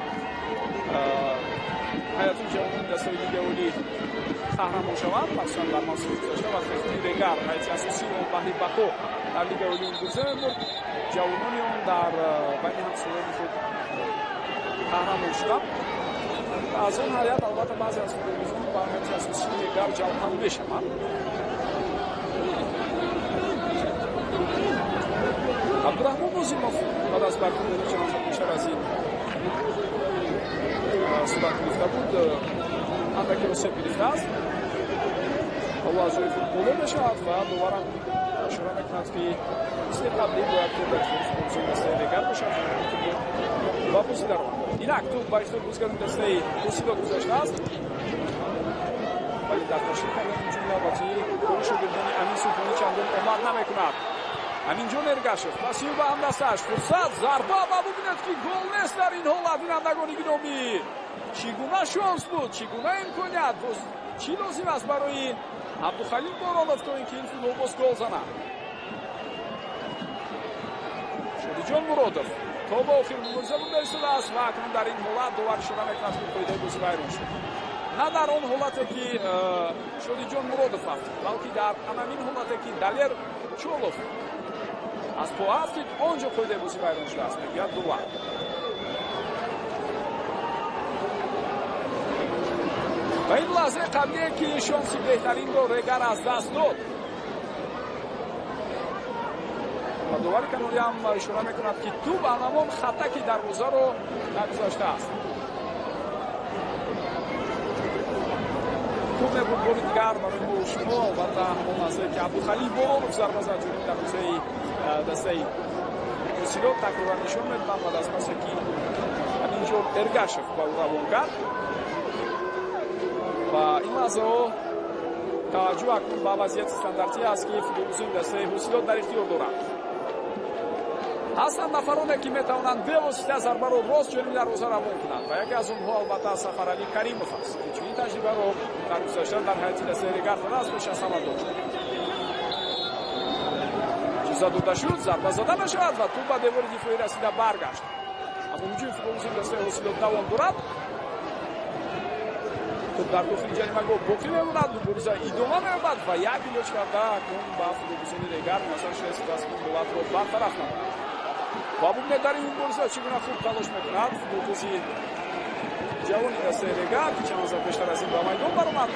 ҳайати ҷавонони дастаи Лигаи Олӣ қаҳрамон шаванд, махсусан дар мавсими гузашта, вақте худи Регар ҳайати асосии он баҳри бақо дар Лигаи Олӣ мубориза мебурд, ҷавонони он дар байни ҳамсолони худ қаҳрамон шуданд. Аз он ҳайат албатта баъзе аз футболбозон ба ҳайати асосии Регар ҷалб ҳам мешаванд. Абдураҳмон Нозимов баъд аз баркунонӣ чанд лаҳза пештар аз ин сурат гирифта буд, андаке осеб гирифтааст. Ҳоло аз ҷои худ боло мешавад ва доварам ишора мекунад, ки мисли қаблӣ бояд тӯб дар ихтиёри футболбозони дастаи Регар бошад ва бозӣ даромад. Инак тӯб ба ихтиёри бозигарони дастаи Ҳосилот гузаштааст, вале дар ташкил кардани ҳуҷуми навбатӣ кори шогирдони Амин Субҳонӣ чандон омад намекунад. Аминҷон Эргашев пасию ба ҳамдастааш, фурсат, зарба ва бубинед, ки гол нест дар ин ҳолат. Бинандагони гиромӣ, чӣ гуна шонс буд, чӣ гуна имконият, боз чӣ лозим аст барои Абдухалил Боронов, то ин ки ин футболбоз гол занад? Шодиҷон Муродов то ба охир мубориза бурда истодааст ва акнун дар ин ҳолат довар ишора мекунад, ки қоидаи бозӣ вайрон шуд. На дар он ҳолате, ки Шодиҷон Муродов афтид, балки дар ҳамин ҳолате, ки Далер Чолов аз по афтид, он ҷо қоидаи бозӣ вайрон шудааст, мегӯяд довар. Ва ин лаҳзаи қаблие, ки шонси беҳтаринро Регар аз даст дод. Ва довари канорӣ ҳам ишора мекунад, ки тӯб ҳамон хатаки дарвозаро нагузаштааст. Хуб мебуд бори дигар барои мо шумо, албатта, ҳамон лаҳзае, ки Абдухалил Боронов зарба зад ҷониби дарвозаи дастаи Ҳосилот, такроран нишон медодам баъд аз пасе, ки Аминҷон Эргашев ба ӯ равон кард. Ва ин лаҳзаҳо таваҷҷӯҳ акнун ба вазъияти стандартӣ аст, ки футболбозони дастаи Ҳосилот дар ихтиёр доранд. Ҳастанд нафароне, ки метавонанд бевосита зарбаро рост ҷониби дарвоза равон кунанд ва яке аз онҳо албатта Сафаралӣ Каримов аст, ки чунин таҷрибаро дар гузашта дар ҳайати дастаи Регар аз пеш аз ҳама дошт. Иҷоза дода шуд, зарба зада мешавад ва тӯб ба девори дифоӣ расида баргашт. Аммо ҳуҷуми футболбозони дастаи Ҳосилот давом дорад. Тӯб дар дохили ҷаримагоҳ боқӣ мемонад, мубориза идома меёбад ва як илоҷ карда акнун ба футболбозони Регар муяссар шудааст, ки ҳолатро бартараф намояд. Ва бубинед, дар ин мубориза чӣ гуна хуб талош мекунад футболбози ҷавони дастаи Регар, ки чанд лаҳза пештар аз ин ба майдон баромад,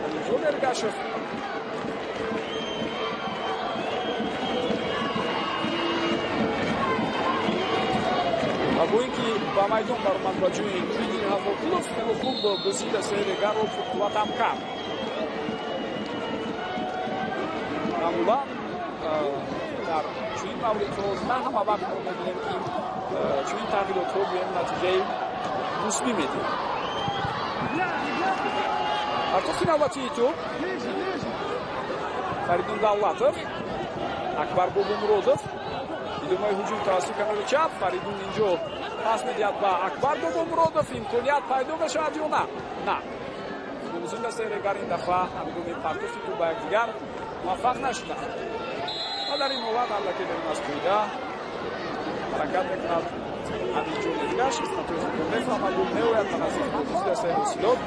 Аминҷон Эргашев. Ва бо ин ки ба майдон баромад ба ҷои Нуриддин Ҳафоқулов, хело хуб бозии дастаи Регарро пурқувват ҳам кард. Маъмулан дар чунин мавридҳо на ҳама вақт мо мебинем, ки чунин тағйиротҳо гӯем натиҷаи мусбӣ медиҳанд. Партофти навбатии тӯб Фаридун Давлатов, Акбар Бобомуродов. Идомаи ҳуҷум тавассути канори чап. Фаридун инҷо пас медиҳад ба Акбар Бобомуродов. Имконият пайдо мешавад ё на? На. Футболбозони дастаи Регар ин дафъа ҳангоми партофти тӯб ба якдигар муваффақ нашуданд. Ва дар ин ҳолат аллакай берун аз қоида ҳаракат мекунад Аминҷон Эргашев. Хатои худро мефаҳмад ва меояд ба назди футболбози дастаи Ҳосилот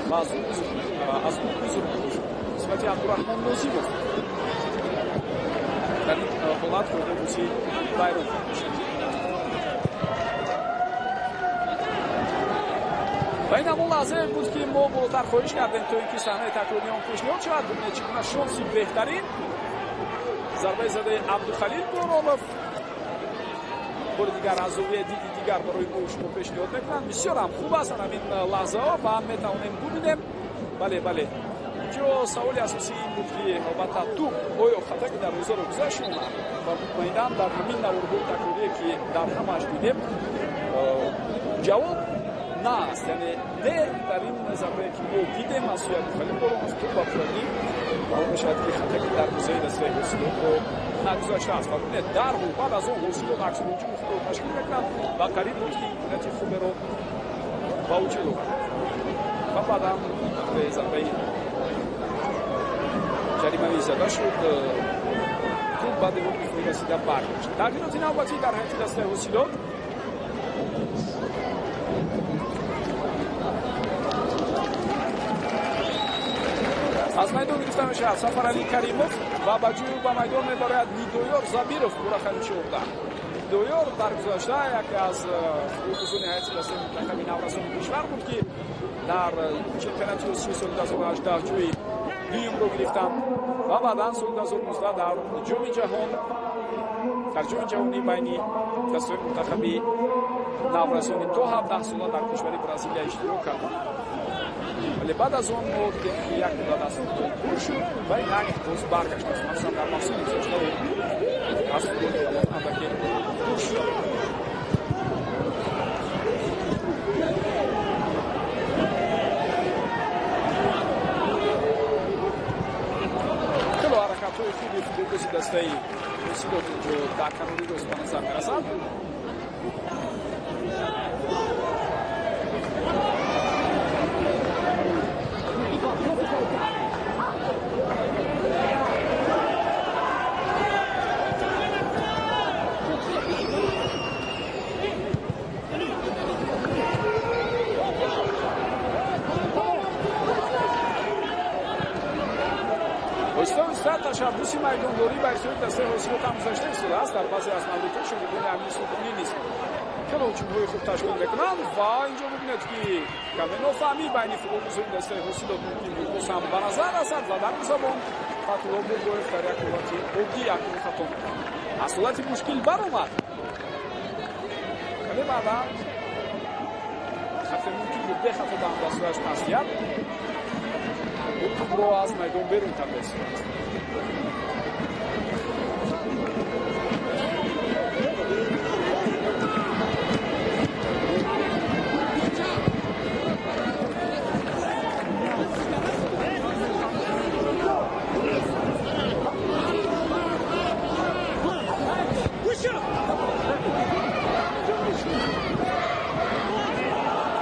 ва аз ӯ узр мепурсад. Нисбати Абдураҳмон Нозимов дар ин ҳолат қоидаи бозӣ вайрон карда мешавад. Ва ин ҳамон лаҳзае буд, ки мо болотар хоҳиш кардем, то ин ки саҳнаи такрории он пешниҳод шавад. Бибинед, чӣ гуна шонси беҳтарин зарбаи задаи Абдухалил Боронов бори дигар аз зовияи диди дигар барои мо шумо пешниҳод мекунанд. Бисёр ҳам хуб астанд ҳамин лаҳзаҳо ва метавонем бубинем. Бале, бале, инҷо саволи асосӣ ин буд, ки албатта тӯб оё хатаки дарвозаро гузашт ё на, ва мутмаинан дар ҳамин наворҳои такрорие, ки дар ҳамааш дидем, ҷавоб на аст, яъне не. Дар ин зарбае, ки мо дидем аз сӯи Абдухалил Боронов, тӯб ба пуррагӣ маълум мешавад, ки хатаки дарвозаи дастаи Ҳосилотро нагузаштааст. Ва бибинед, дарҳол баъд аз он Ҳосилот аксулҳуҷуми худро ташкил мекунад ва қариб буд, ки имконияти хуберо ба вуҷуд овард ва баъдан вақте зарбаи ҷаримавӣ зада шуд, тӯб ба девори дифоӣ расида баргашт. Тағйироти навбатӣ дар ҳайати дастаи Ҳосилот. Аз майдон гирифта мешавад Сафаралӣ Каримов ва ба ҷои ӯ ба майдон мебарояд Нидоёр Забиров, бо рақами 14. Нидоёр дар гузашта яке аз футболбозони ҳайати дастаи мунтахаби наврасони кишвар буд, ки дар чемпионати Осиё соли 2018 ҷои дуюмро гирифтанд ва баъдан соли 2019 дар ҷоми ҷаҳон, дар ҷоми ҷаҳонӣ байни дастаҳои мунтахаби наврасони то 17 сола дар кишвари Бразилия иштирок карданд. Вале баъд аз он мо дидем, ки як муддат аз футбол дур шуд ва инак боз баргаштааст. Махсусан дар мавсими гузашта ӯ аз футболи калон андаке дур шуд. Хело ҳаракатҳои хуби футболбози дастаи Ҳосилот инҷо дар канори рост ба назар мерасад. Оҳиста оҳиста ташаббуси майдондорӣ ба ихтиёри дастаи Ҳосилот ҳам гузашта истодааст. Дар баъзе аз мавридҳо шогирдони Амини Субҳонӣ низ хело ҳуҷумҳои хуб ташкил мекунанд. Ва инҷо бибинед, ки каме нофаҳмӣ байни футболбозони дастаи Ҳосилот мумкин буд боз ҳам ба назар расад ва дар ин забон Фатҳулло Бобоев дар як ҳолати оддӣ акнун хато мекунад. Аз ҳолати мушкил баромад, вале баъдан вақте мумкин буд бехато ба ҳамдастҳояш пас диҳад, ӯ тӯбро аз майдон берун карда истодааст.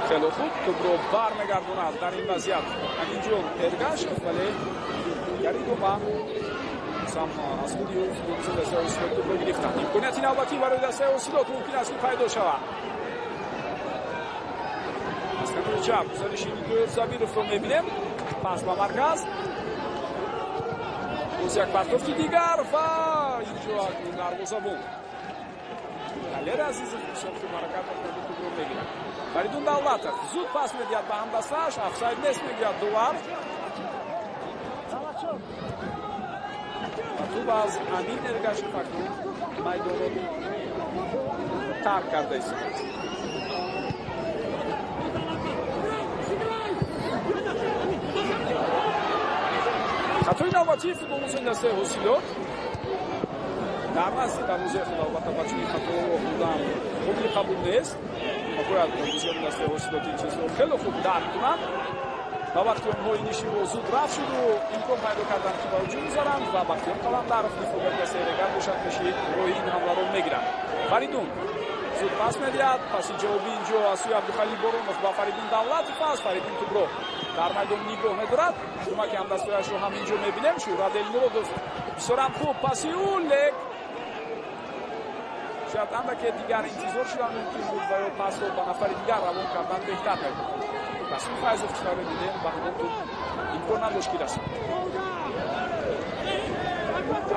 Хело хуб тӯбро бармегардонад дар ин вазъият Аминҷон Эргашев, вале дар идома сам аз худи ӯ футболбозони дастаи Ҳосилот тӯбро гирифтанд. Имконияти навбатӣ барои дастаи Ҳосилот мумкин аст, ки пайдо шавад. Аз канори чап гузариши Нидоёр Забировро мебинем. Пас ба марказ, боз як партофти дигар ва инҷо акнун дарвозабон Далер Азизов бисёр хуб ҳаракат мекунад, тӯбро мегирад. Фаридун Давлатов зуд пас медиҳад ба ҳамдастааш. Офсайд нест, мегӯяд довар. Ва тӯб аз Амин Эргашев акнун майдонро тарк карда истодааст. Хатои навбатии футболбозони дастаи Ҳосилот дар назди дарвозаи худ. Албатта, ба чунин хатоҳо роҳ додан қобили қабул нест ва бояд бозигарони дастаи Ҳосилот ин чизро хеле хуб дарк кунанд. Ба вақти онҳо иниши бо зуд рафт шуду имкон пайдо карданд, ки ба ҳуҷум гузаранд ва Бахтиёр Қаландаров, дифоъгари дастаи Регар бошад, пеши роҳи ин ҳамларо мегиранд. Фаридун зуд пас медиҳад. Паси ҷавоби инҷо аз сӯи Абдухалил Боронов ба Фаридун Давлатов аст. Фаридун тӯбро дар майдон нигоҳ медорад. Кӯмаки ҳамдастояшро ҳам инҷо мебинем. Шӯҳрат Элмуродов, бисёрам хуб паси ӯ, лек шояд андаке дигар интизор шудан мумкин буд ва ё пасро ба нафари дигар равон кардан беҳтар мебуд. Расул Файзов, чӣ тавре дидем, ба ҳамон тӯб имкон надошт, ки расад.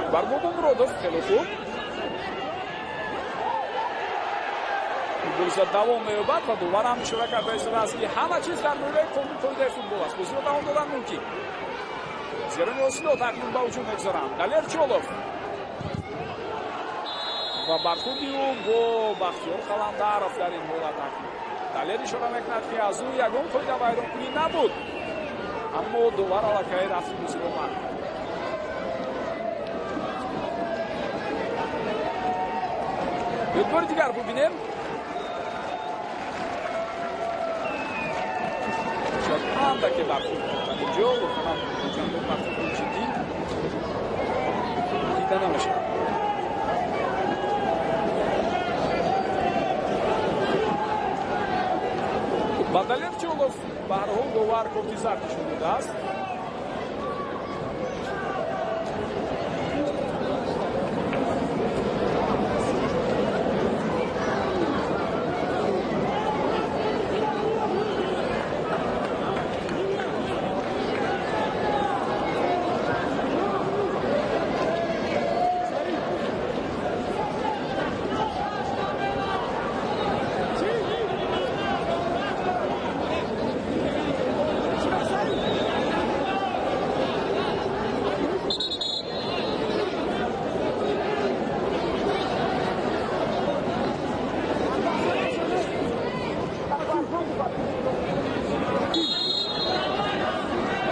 Акбар Бобомуродов, хеле хуб. Футболиста давом меёбад ва довар ҳам ишора карда истодааст, ки ҳама чиз дар доираи қоидаи футбол аст. Бозиро давом додан мумкин. Бозигарони Ҳосилот акнун ба ҳуҷум мегузоранд. Далер Чолов ва бархурди ӯ бо Бахтиёр Қаландаров дар ин ҳолат. Акнун Далер ишора мекунад, ки аз ӯ ягон қоида вайронкунӣ набуд, аммо довар аллакай рафти бозиро манъ кард. Бори дигар бубинем. Шояд андаке бархурд дар инҷо, воқеан чандон бархурди ҷиддӣ дида намешавад. Ба Далер Чолов ба ҳар ҳол довар корти зард нишон додааст.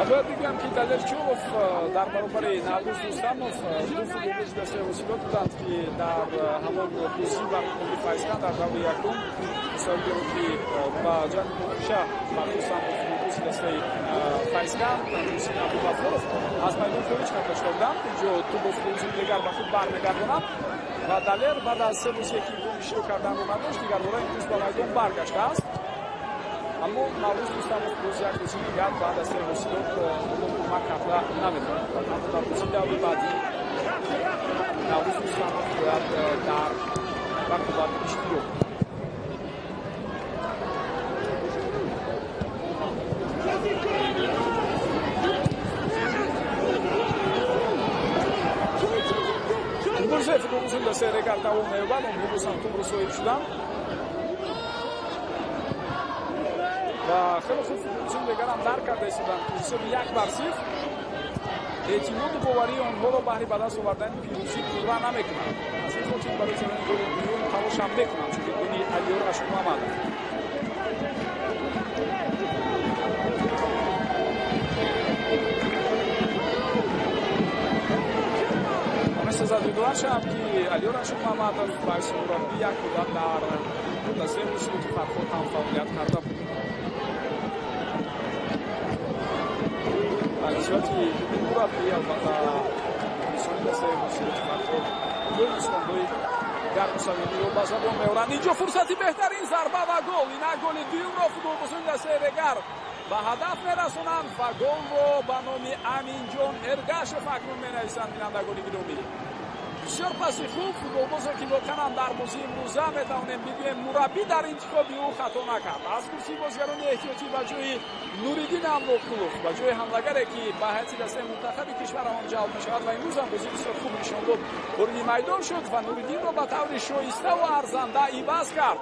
Бояд бигӯям, ки Далер Чолов дар баробари Наврӯз Рустамов ду футболбози дастаи Ҳосилот буданд, ки дар ҳамон бозӣ бар муқобили Файзканд дар даври якум, мусоҳибаро, ки ба ҷанги муноқиша бархостанд бо футболбози дастаи Файзканд Ҳусин Абдуғафуров, аз майдон хориҷ карда шуда буданд. Инҷо тӯбро футболбози дигар ба худ бармегардонад ва Далер баъд аз се бозие, ки имкони иштирок карданро надошт, дигарбора имрӯз ба майдон баргаштааст. Аммо Наврӯз Рустамов боз як бозии дигар ба дастаи Ҳосилот ҳоло кӯмак карда наметавонад ва танҳо дар бозии даври баъдӣ Наврӯз Рустамов бояд дар рақобат иштирок кунад. Муборизаи футболбозони дастаи Регар давом меёбад. Онҳо боз ҳам тӯбро соҳиб шуданд ва хеле хуб футболбозони дигарам дарк карда истоданд, ки ҳисоби 1-0 эътимоду боварии онҳоро баҳри ба даст овардани пирӯзӣ пурра намекунанд. Аз ин хотир барои задани голи дуюм талошам мекунанд шогирдони Алиёр Ашурмамадов. Месазад ёдовар шавам, ки Алиёр Ашурмамадов ба ҳайси мураббӣ як муддат дар дастаи Ҳосилоти Фархор ҳам фаъолият карда буд. Ба нисбати ин мураббӣ, албатта, мухлисони дастаи Ҳосилоти Фархор гӯй гарму самимиро ба забон меоранд. Инҷо фурсати беҳтарин, зарба ва гол! Инак голи дуюмро футболбозони дастаи Регар ба ҳадаф мерасонанд ва голро ба номи Аминҷон Эргашев акнун менависанд, бинандагони гиромӣ. Бисёр паси хуб, футболбозе, ки воқеан дар бозии имрӯза метавонем бигӯем, мураббӣ дар интихоби ӯ хато накард. Аз курсии бозигарони эҳтиётӣ ба ҷои Нуриддин Амроқулов, ба ҷои ҳамлагаре, ки ба ҳайати дастаи мунтахаби кишварамон ҷалб мешавад ва имрӯз ҳам бозии бисёр хуб нишон дод, вориди майдон шуд ва Нуриддинро ба таври шоиставу арзанда иваз кард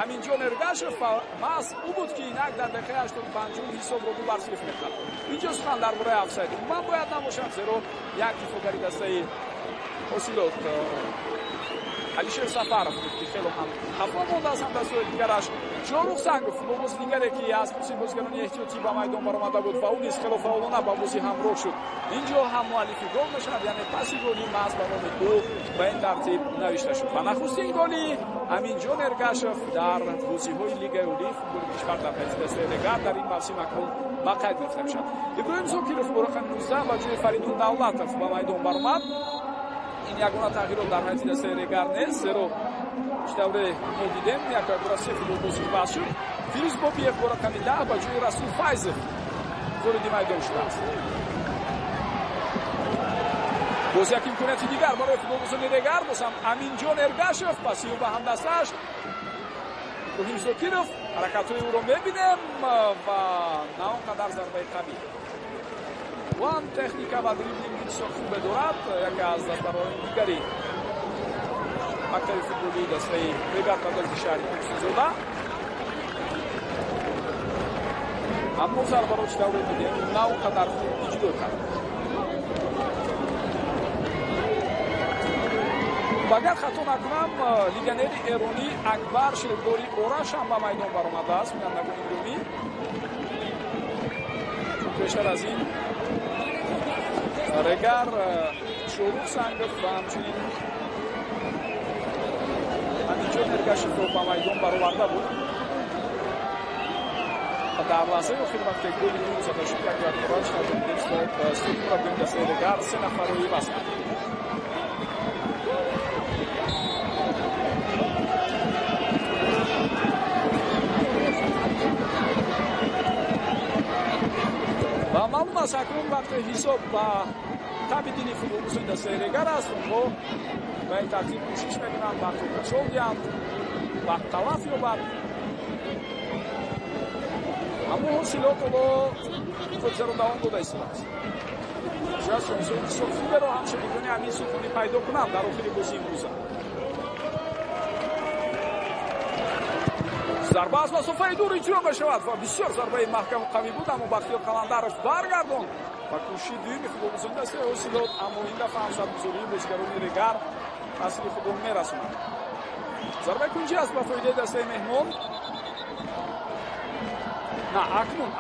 Аминҷон Эргашев. Маҳз ӯ буд, ки инак дар дақиқаи 85-ум ҳисобро 2-0 мекард. Инҷо сухан дар бораи офсайд умуман бояд набошад, зеро як дифоъгари дастаи Ҳосилот Алишер Сафаров буд, ки хело ҳам хафо монда аз ҳамдастҳои дигараш. Шоҳрух Сангов, футболбози дигаре, ки аз курсии бозигарони эҳтиётӣ ба майдон баромада буд ва ӯ низ хело фаъолона ба бозӣ ҳамроҳ шуд. Инҷо ҳам муаллифи гол мешавад, яъне паси голи маҳз ба номи ӯ ба ин тартиб навишта шуд. Ва нахустин голи Аминҷон Эргашев дар бозиҳои Лигаи Олии футболи кишвар дар ҳайати дастаи Регар дар ин мавсим акнун ба қайд гирифта мешавад. Иброҳим Зокиров бо рақами 19 ба ҷои Фаридун Давлатов ба майдон баромад. Ин ягона тағйирот дар ҳайати дастаи Регар нест, зеро чӣ тавре мо дидем, якбора се футболбози иваз шуд. Фирӯз Бобиев бо рақами 10 ба ҷои Расул Файзов вориди майдон шудааст. Боз як имконияти дигар барои футболбозони Регар, боз ҳам Аминҷон Эргашев паси ӯ ба ҳамдастааш Иброҳим Зокиров. Ҳаракатҳои ӯро мебинем ва на он қадар зарбаи қавӣ. Ӯ ҳам техника ва дриблинги бисёр хубе дорад, яке аз дастбарони дигари мактаби футболии дастаи Регар Пардози шаҳри Турсунзода. Аммо зарбаро чӣ тавре дидем, на он қадар хуб иҷро кард. Агар хато накунам, легионери эронӣ Акбар Шердори Ораш ҳам ба майдон баромадааст, бинандагони гиромӣ. Чун пештар аз ин Регар Шоҳрух Сангов ва ҳамчунин Аминҷон Эргашевро ба майдон бароварда буд. Ва дар лаҳзаи охир вақте голи ду зада шуд, як Ораш мураббиёни дастаи Регар се нафарро иваз кард. Ва маълум аст, акнун вақте ҳисоб ба таби дили футболбозони дастаи Регар аст, онҳо ба ин тартиб кӯшиш мекунанд вақтро кашол диҳанд, вақт талаф ёбад. Аммо ҳосилот ҳоло ҳодисаро давом дода истодааст. Шояд шонсҳои бисёр хуберо ҳам шогирдони Амин Субҳонӣ пайдо кунанд дар охири бозии имрӯза. Зарба аз масофаи дур иҷро мешавад ва бисёр зарбаи маҳкаму қавӣ буд, аммо Бахтиёр Қаландаров баргардонд ва кӯшиши дуюми футболбозони дастаи ҳосилот, аммо ин дафъа ҳам зарбгузории бозигарони Регар таъсири худро мерасонад. Зарбаи кунҷӣ аст ба фоидаи дастаи меҳмон. На,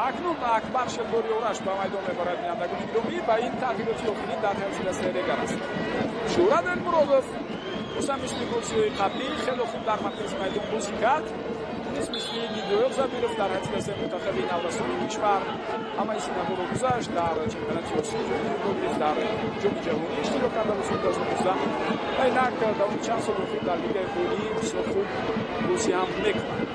акнун Акбар Шердори Ораш ба майдон мебарад, бинандагони гиромӣ, ва ин тағйироти охирин дар ҳайати дастаи Регар аст. Шӯҳрат Элмуродов боз мисли бозиҳои қаблӣ хеле хуб дар маркази майдон бозӣ кард. Низ мисли Нигоёв Забиров дар ҳайати дастаи мунтахаби наврасони кишвар ҳамаи синаҳоро гузашт, дар чемпионати Осиё ҷойи гирифт, дар Ҷоми ҷаҳонӣ иштирок карда буд соли 2019 ва инак давоми чанд соли охир дар Лигаи Олӣ бисёр хуб бозӣ ҳам мекунад.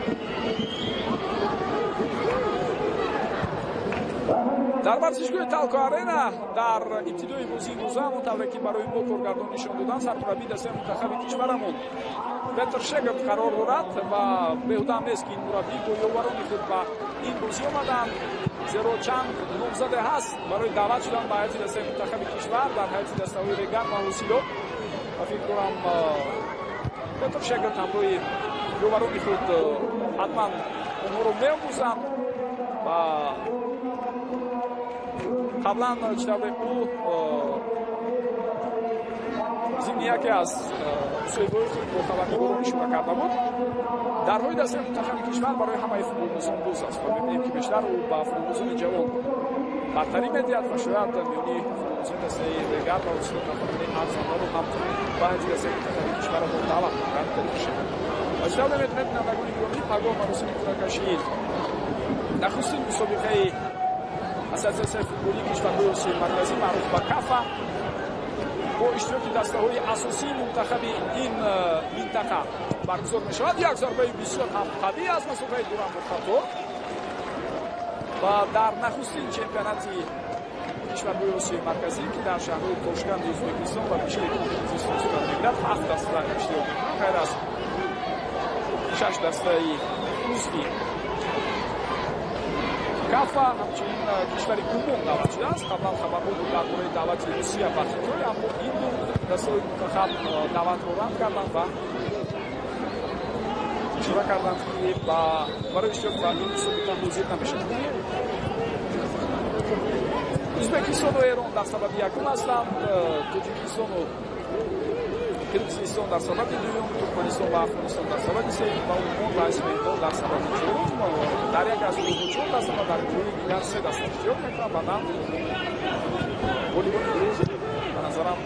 Дар варзишгоҳи Талко Арена дар ибтидои бозии имрӯза, ҳамон тавре ки барои мо коргардон нишон доданд, сармураббии дастаи мунтахаби кишварамон Петр Шегрт қарор дорад ва беҳуда ҳам нест, ки ин мураббӣ бо ёварони худ ба ин бозӣ омаданд, зеро чанд номзаде ҳаст барои даъват шудан ба ҳайати дастаи мунтахаби кишвар дар ҳайати дастаҳои Регар ва Ҳосилот. Ва фикр дорам, Петр Шегрт ҳамроҳи ёварони худ ҳатман онҳоро меомӯзанд ва қаблан чӣ тавре ӯ зимни яке аз мусоҳибаҳои худ бо хабарнигорон ишора карда буд, дарҳои дастаи мунтахаби кишвар барои ҳамаи футболбозон боз аст ва мебинем, ки бештар ӯ ба футболбозони ҷавон бартарӣ медиҳад ва шояд миёни футболбозони дастаи Регар ва Ҳосилот нафарони арзандаро ҳам ба ҳайати дастаи мунтахаби кишварамон даъват кунад Петр Шегрт. Ва чӣ тавре медонед, бинандагони гиромӣ, пагоҳ маросими қуръакашии нахустин мусобиқаи Ассотсиатсияи футболии кишварҳои Осиёи Марказӣ, маъруф ба КАФА, бо иштироки дастаҳои асосии мунтахаби ин минтақа баргузор мешавад. Як зарбаи бисёр ҳам қавӣ аз масофаи дур, аммо хато. Ва дар нахустин чемпионати кишварҳои Осиёи Марказӣ, ки дар шаҳрҳои Тошканди Ӯзбекистон ва Бишкеки Қирғизистон сурат мегирад, ҳафт даста иштирок мекунанд, ғайр аз шаш дастаи узви КАФА ҳамчунин кишвари Умон даъват шудааст. Қаблан хабарҳо буд дар бораи даъвати Русия ва Хитой, аммо ин ду дастаҳои мунтахаб даъватро рад карданд ва ишора карданд, ки барои иштирок ба ин мусобиқа ҳозир намешаванд. Ӯзбекистону Эрон дар сабади якум ҳастанд, Тоҷикистону Қирғизистон дар сабади дуюм, Туркманистон ва Афғонистон дар сабади сеюм ва Умон ва Исмоилхон дар сабади чорум. Дар як аз гурӯҳҳо чор даста ва дар гурӯҳи дигар се даста иштирок мекунанд. Баъдан ғолибони гурӯҳ ба назарам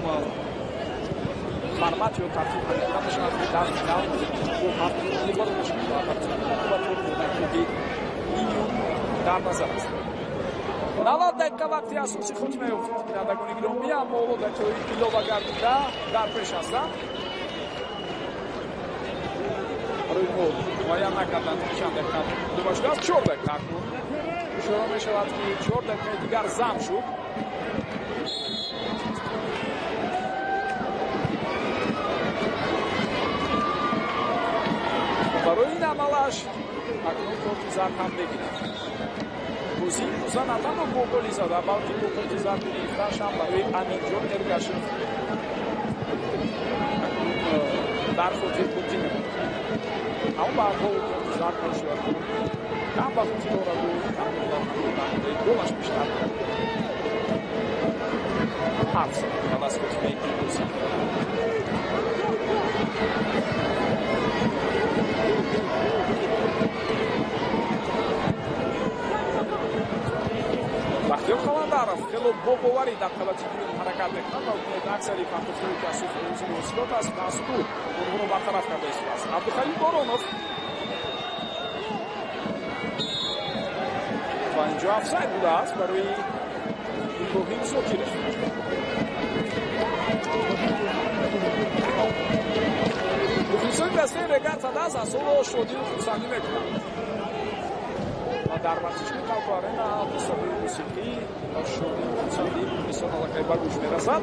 формат ё тартиб ҳамин мешавад, ки дар финал бо ҳафт рӯбарӯ мешаванд ва тартиби июн дар назар аст. 90 дақиқа вақти асосӣ хотима ёфт, бинандагони гиромӣ, аммо ҳоло дақиқаҳои илова гардида дар пеш ҳастанд. Барои мо муайян накарданд, ки чанд дақиқа илова шудааст. 4 дақиқа акнун ишора мешавад, ки 4 дақиқаи дигар зам шуд. Барои ин амалаш акнун корти зард ҳам мегирад. Бозии имрӯза на танҳо бо голи зада, балки бо корти зард гирифтанаш ҳам барои Аминҷон Эргашев акнун дар хотир боқӣ мемонад. Аммо баъдҳо ӯ корти зард нашуд, кам ба хотир ораду кам дар голаш бештар ҳафт баъд аз хотимаи ин бозӣ. Бахтиёр Қаландаров хело бо боварӣ дар қабати дуюм ҳаракат мекунад ва бинед аксари партофтҳое, ки аз сӯи футболбозони Ҳосилот аст, маҳз ӯ онҳоро бартараф карда истодааст. Абдухалил Боронов ва инҷо офсайд будааст барои Иброҳим Зокиров. Мухлисони дастаи Регар ТадАЗ аз ҳоло шодию хурсандӣ мекунанд ва дар варзишгоҳи Талко Арена садои мусиқӣ ва шодию хурсандии мухлисон аллакай ба гӯш мерасад.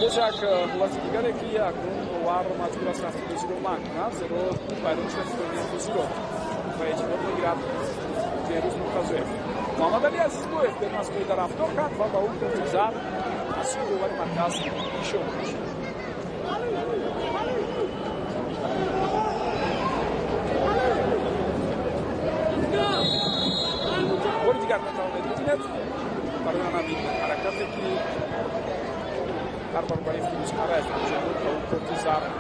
Боз як ҳолати дигаре, ки акнун довар маҷбур аст рафти бозиро манъ кунад, зеро вайрон шудани қоидаи бозиро ба эътибор мегирад Беҳрӯз Муртазоев. Муҳаммадалӣ Азизбоев берун аз қоида рафтор кард ва ба ӯ корти зард аз сӯи довари марказ нишон шуд. Бори дигар метавонед бибинед барои ҳамин ҳаракате, ки дар баробари Фирӯз Қараев анҷом дод ва ӯ корти зард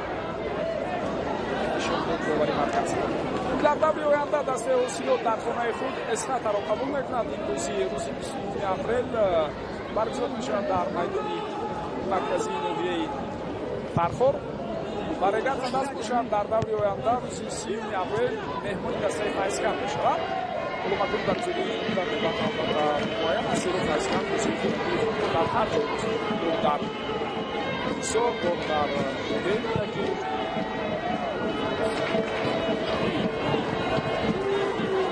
нишон дод довари марказ. Дар даври оянда дастаи Ҳосилот дар хонаи худ Эсхатаро қабул мекунад. Ин бозӣ рӯзи 29 апрел баргузор мешавад дар майдони марказии ноҳияи Фархор. Ва Регар ТадАЗ бошад дар даври оянда рӯзи 30 апрел меҳмони дастаи Файзканд мешавад. Ҳоло макони баргузории ин рақобат албатта муайян аст, зеро Файзканд бозии худро дар ҳар ҷой бозӣ мекунад, дар Ҳисор, гоҳ дар ноҳияи Рӯдакӣ.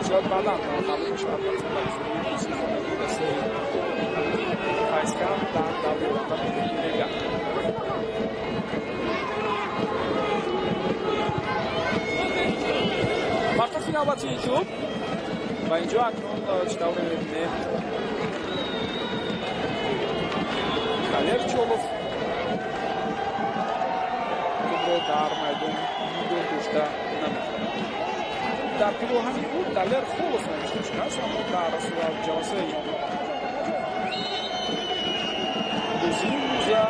Шояд баъдан маълум мешавад баргузории бозии хонагии дастаи Файзканд дар даври оянда меҳмони Регар. Партофти навбатии тӯб ва инҷо акнун чӣ тавре мебинем, Далер Чолов тӯбро дар майдон нигоҳ дошта наметавонад. Дар пироҳани ӯ Далер Холов навишта шудааст, аммо дар суратҷаласаи бозии имрӯза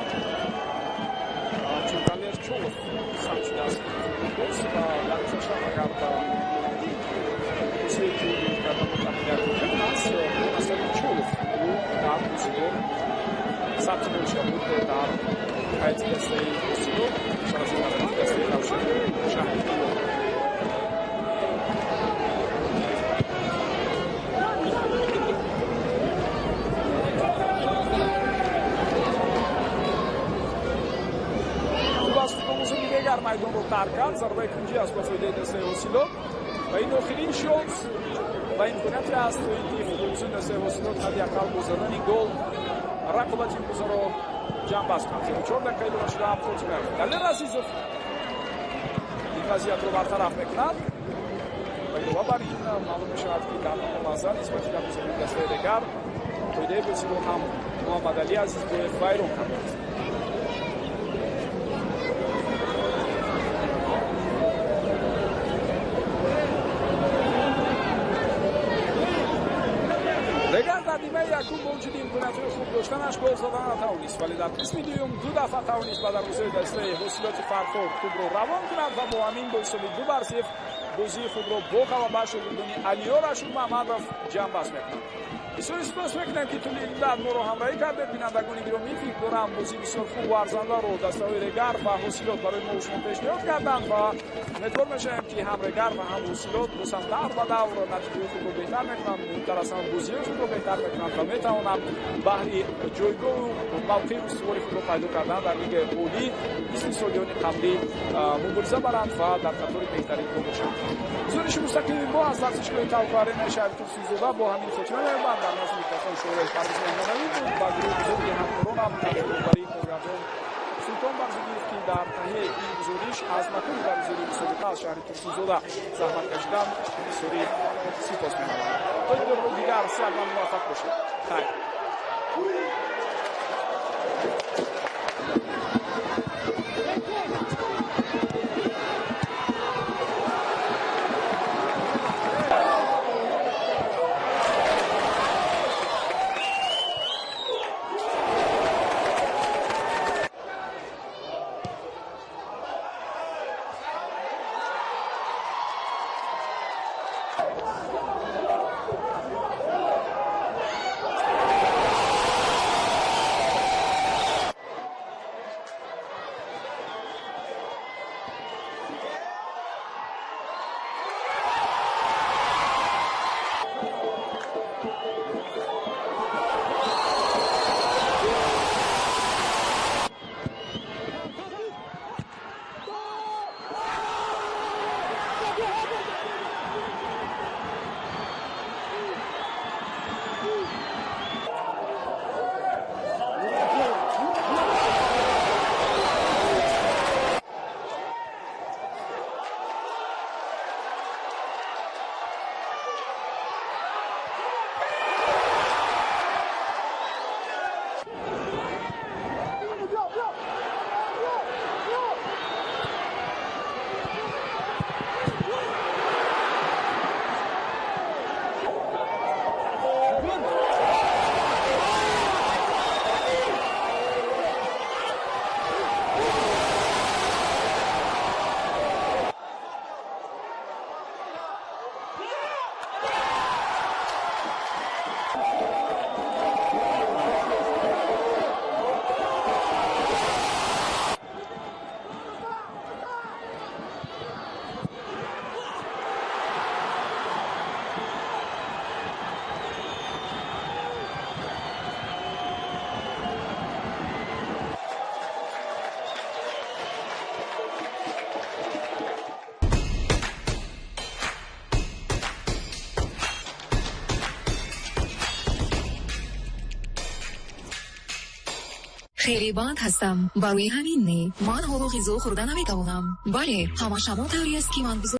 чун Далер Чолов сабт шудааст футболбоз ва дар гузашта агар ба бозие, ки ӯ доир карда буд, аҳамият додем, аз насаби Чолов ӯ дар бозиҳо сабти ном шуда буд дар ҳайати дастаи Ҳосилот, пеш аз ин аз дастаи Равшани шаҳри Кӯлоб. Хуб аст, футболбозони Регар майдонро тарк кард. Зарбаи кунҷӣ аст ба фоидаи дастаи Ҳосилот ва ин охирин шонс ва имконияте аст, то ин ки футболбозони дастаи Ҳосилот ҳадди ақал бо задани гол рақобати имрӯзаро ҷамъбаст кунанд, зеро 4 дақиқа илова шуда ҳам хотима ёфт. Далер Азизов ин вазъиятро бартараф мекунад ва илова бар ин маълум мешавад, ки дар ҳамон лаҳза нисбати дарвозабони дастаи Регар қоидаи бозиро ҳам Муҳаммадалӣ Азизбоев вайрон кардааст. Регар дар нимаи Нимаи якум бо вуҷуди имкониятҳои хуб доштанаш гол зада натавонист, вале дар қисми дуюм ду дафъа тавонист ба дарвозаи дастаи Ҳосилоти Фархор тӯбро равон кунад ва бо ҳамин бо ҳисоби 2-0 бозии худро бо ғалаба шогирдони Алиёр Ашурмаҳмадов ҷамъбаст мекунанд. Бисёри сипос мекунем, ки тӯли муддат моро ҳамроҳӣ кардед. Бинандагони гиромӣ, фикр дорам, бозии бисёр хуб ва арзандаро дастаҳои Регар ва Ҳосилот барои мо шумо пешниҳод карданд ва умедвор мешавем, ки ҳам Регар ва ҳам Ҳосилот боз ҳам давр ба давр натиҷаи худро беҳтар мекунанд, муҳимтар аз ҳама бозиҳои худро беҳтар мекунанд ва метавонанд баҳри ҷойгоҳу мавқеи устувори худро пайдо кардан дар Лигаи Олӣ мисли солиёни қаблӣ мубориза баранд ва дар қатори беҳтаринҳо бошанд. Гузориши мустақими мо аз варзишгоҳи Тавко Аренаи шаҳри Турсунзода бо ҳамин хотима меёбад. Дар назди микрофон Шӯрои Парвиз Меҳмонавӣ буд. Ба гурӯҳи бузурги ҳамкоронам таҳти роҳбарии коргардон Султон Барзугиев, ки дар таҳияи ин гузориш аз макони баргузории мусобиқа аз шаҳри Турсунзода заҳмат кашиданд, бисёри сипос менамоям. То дидорҳои дигар сиҳатманд, муваффақ бошед. Хайр.
Хеле банд ҳастам, барои ҳамин не, ман ҳоло ғизо хӯрда наметавонам. Бале, ҳамаш ҳамон тавре аст, ки ман.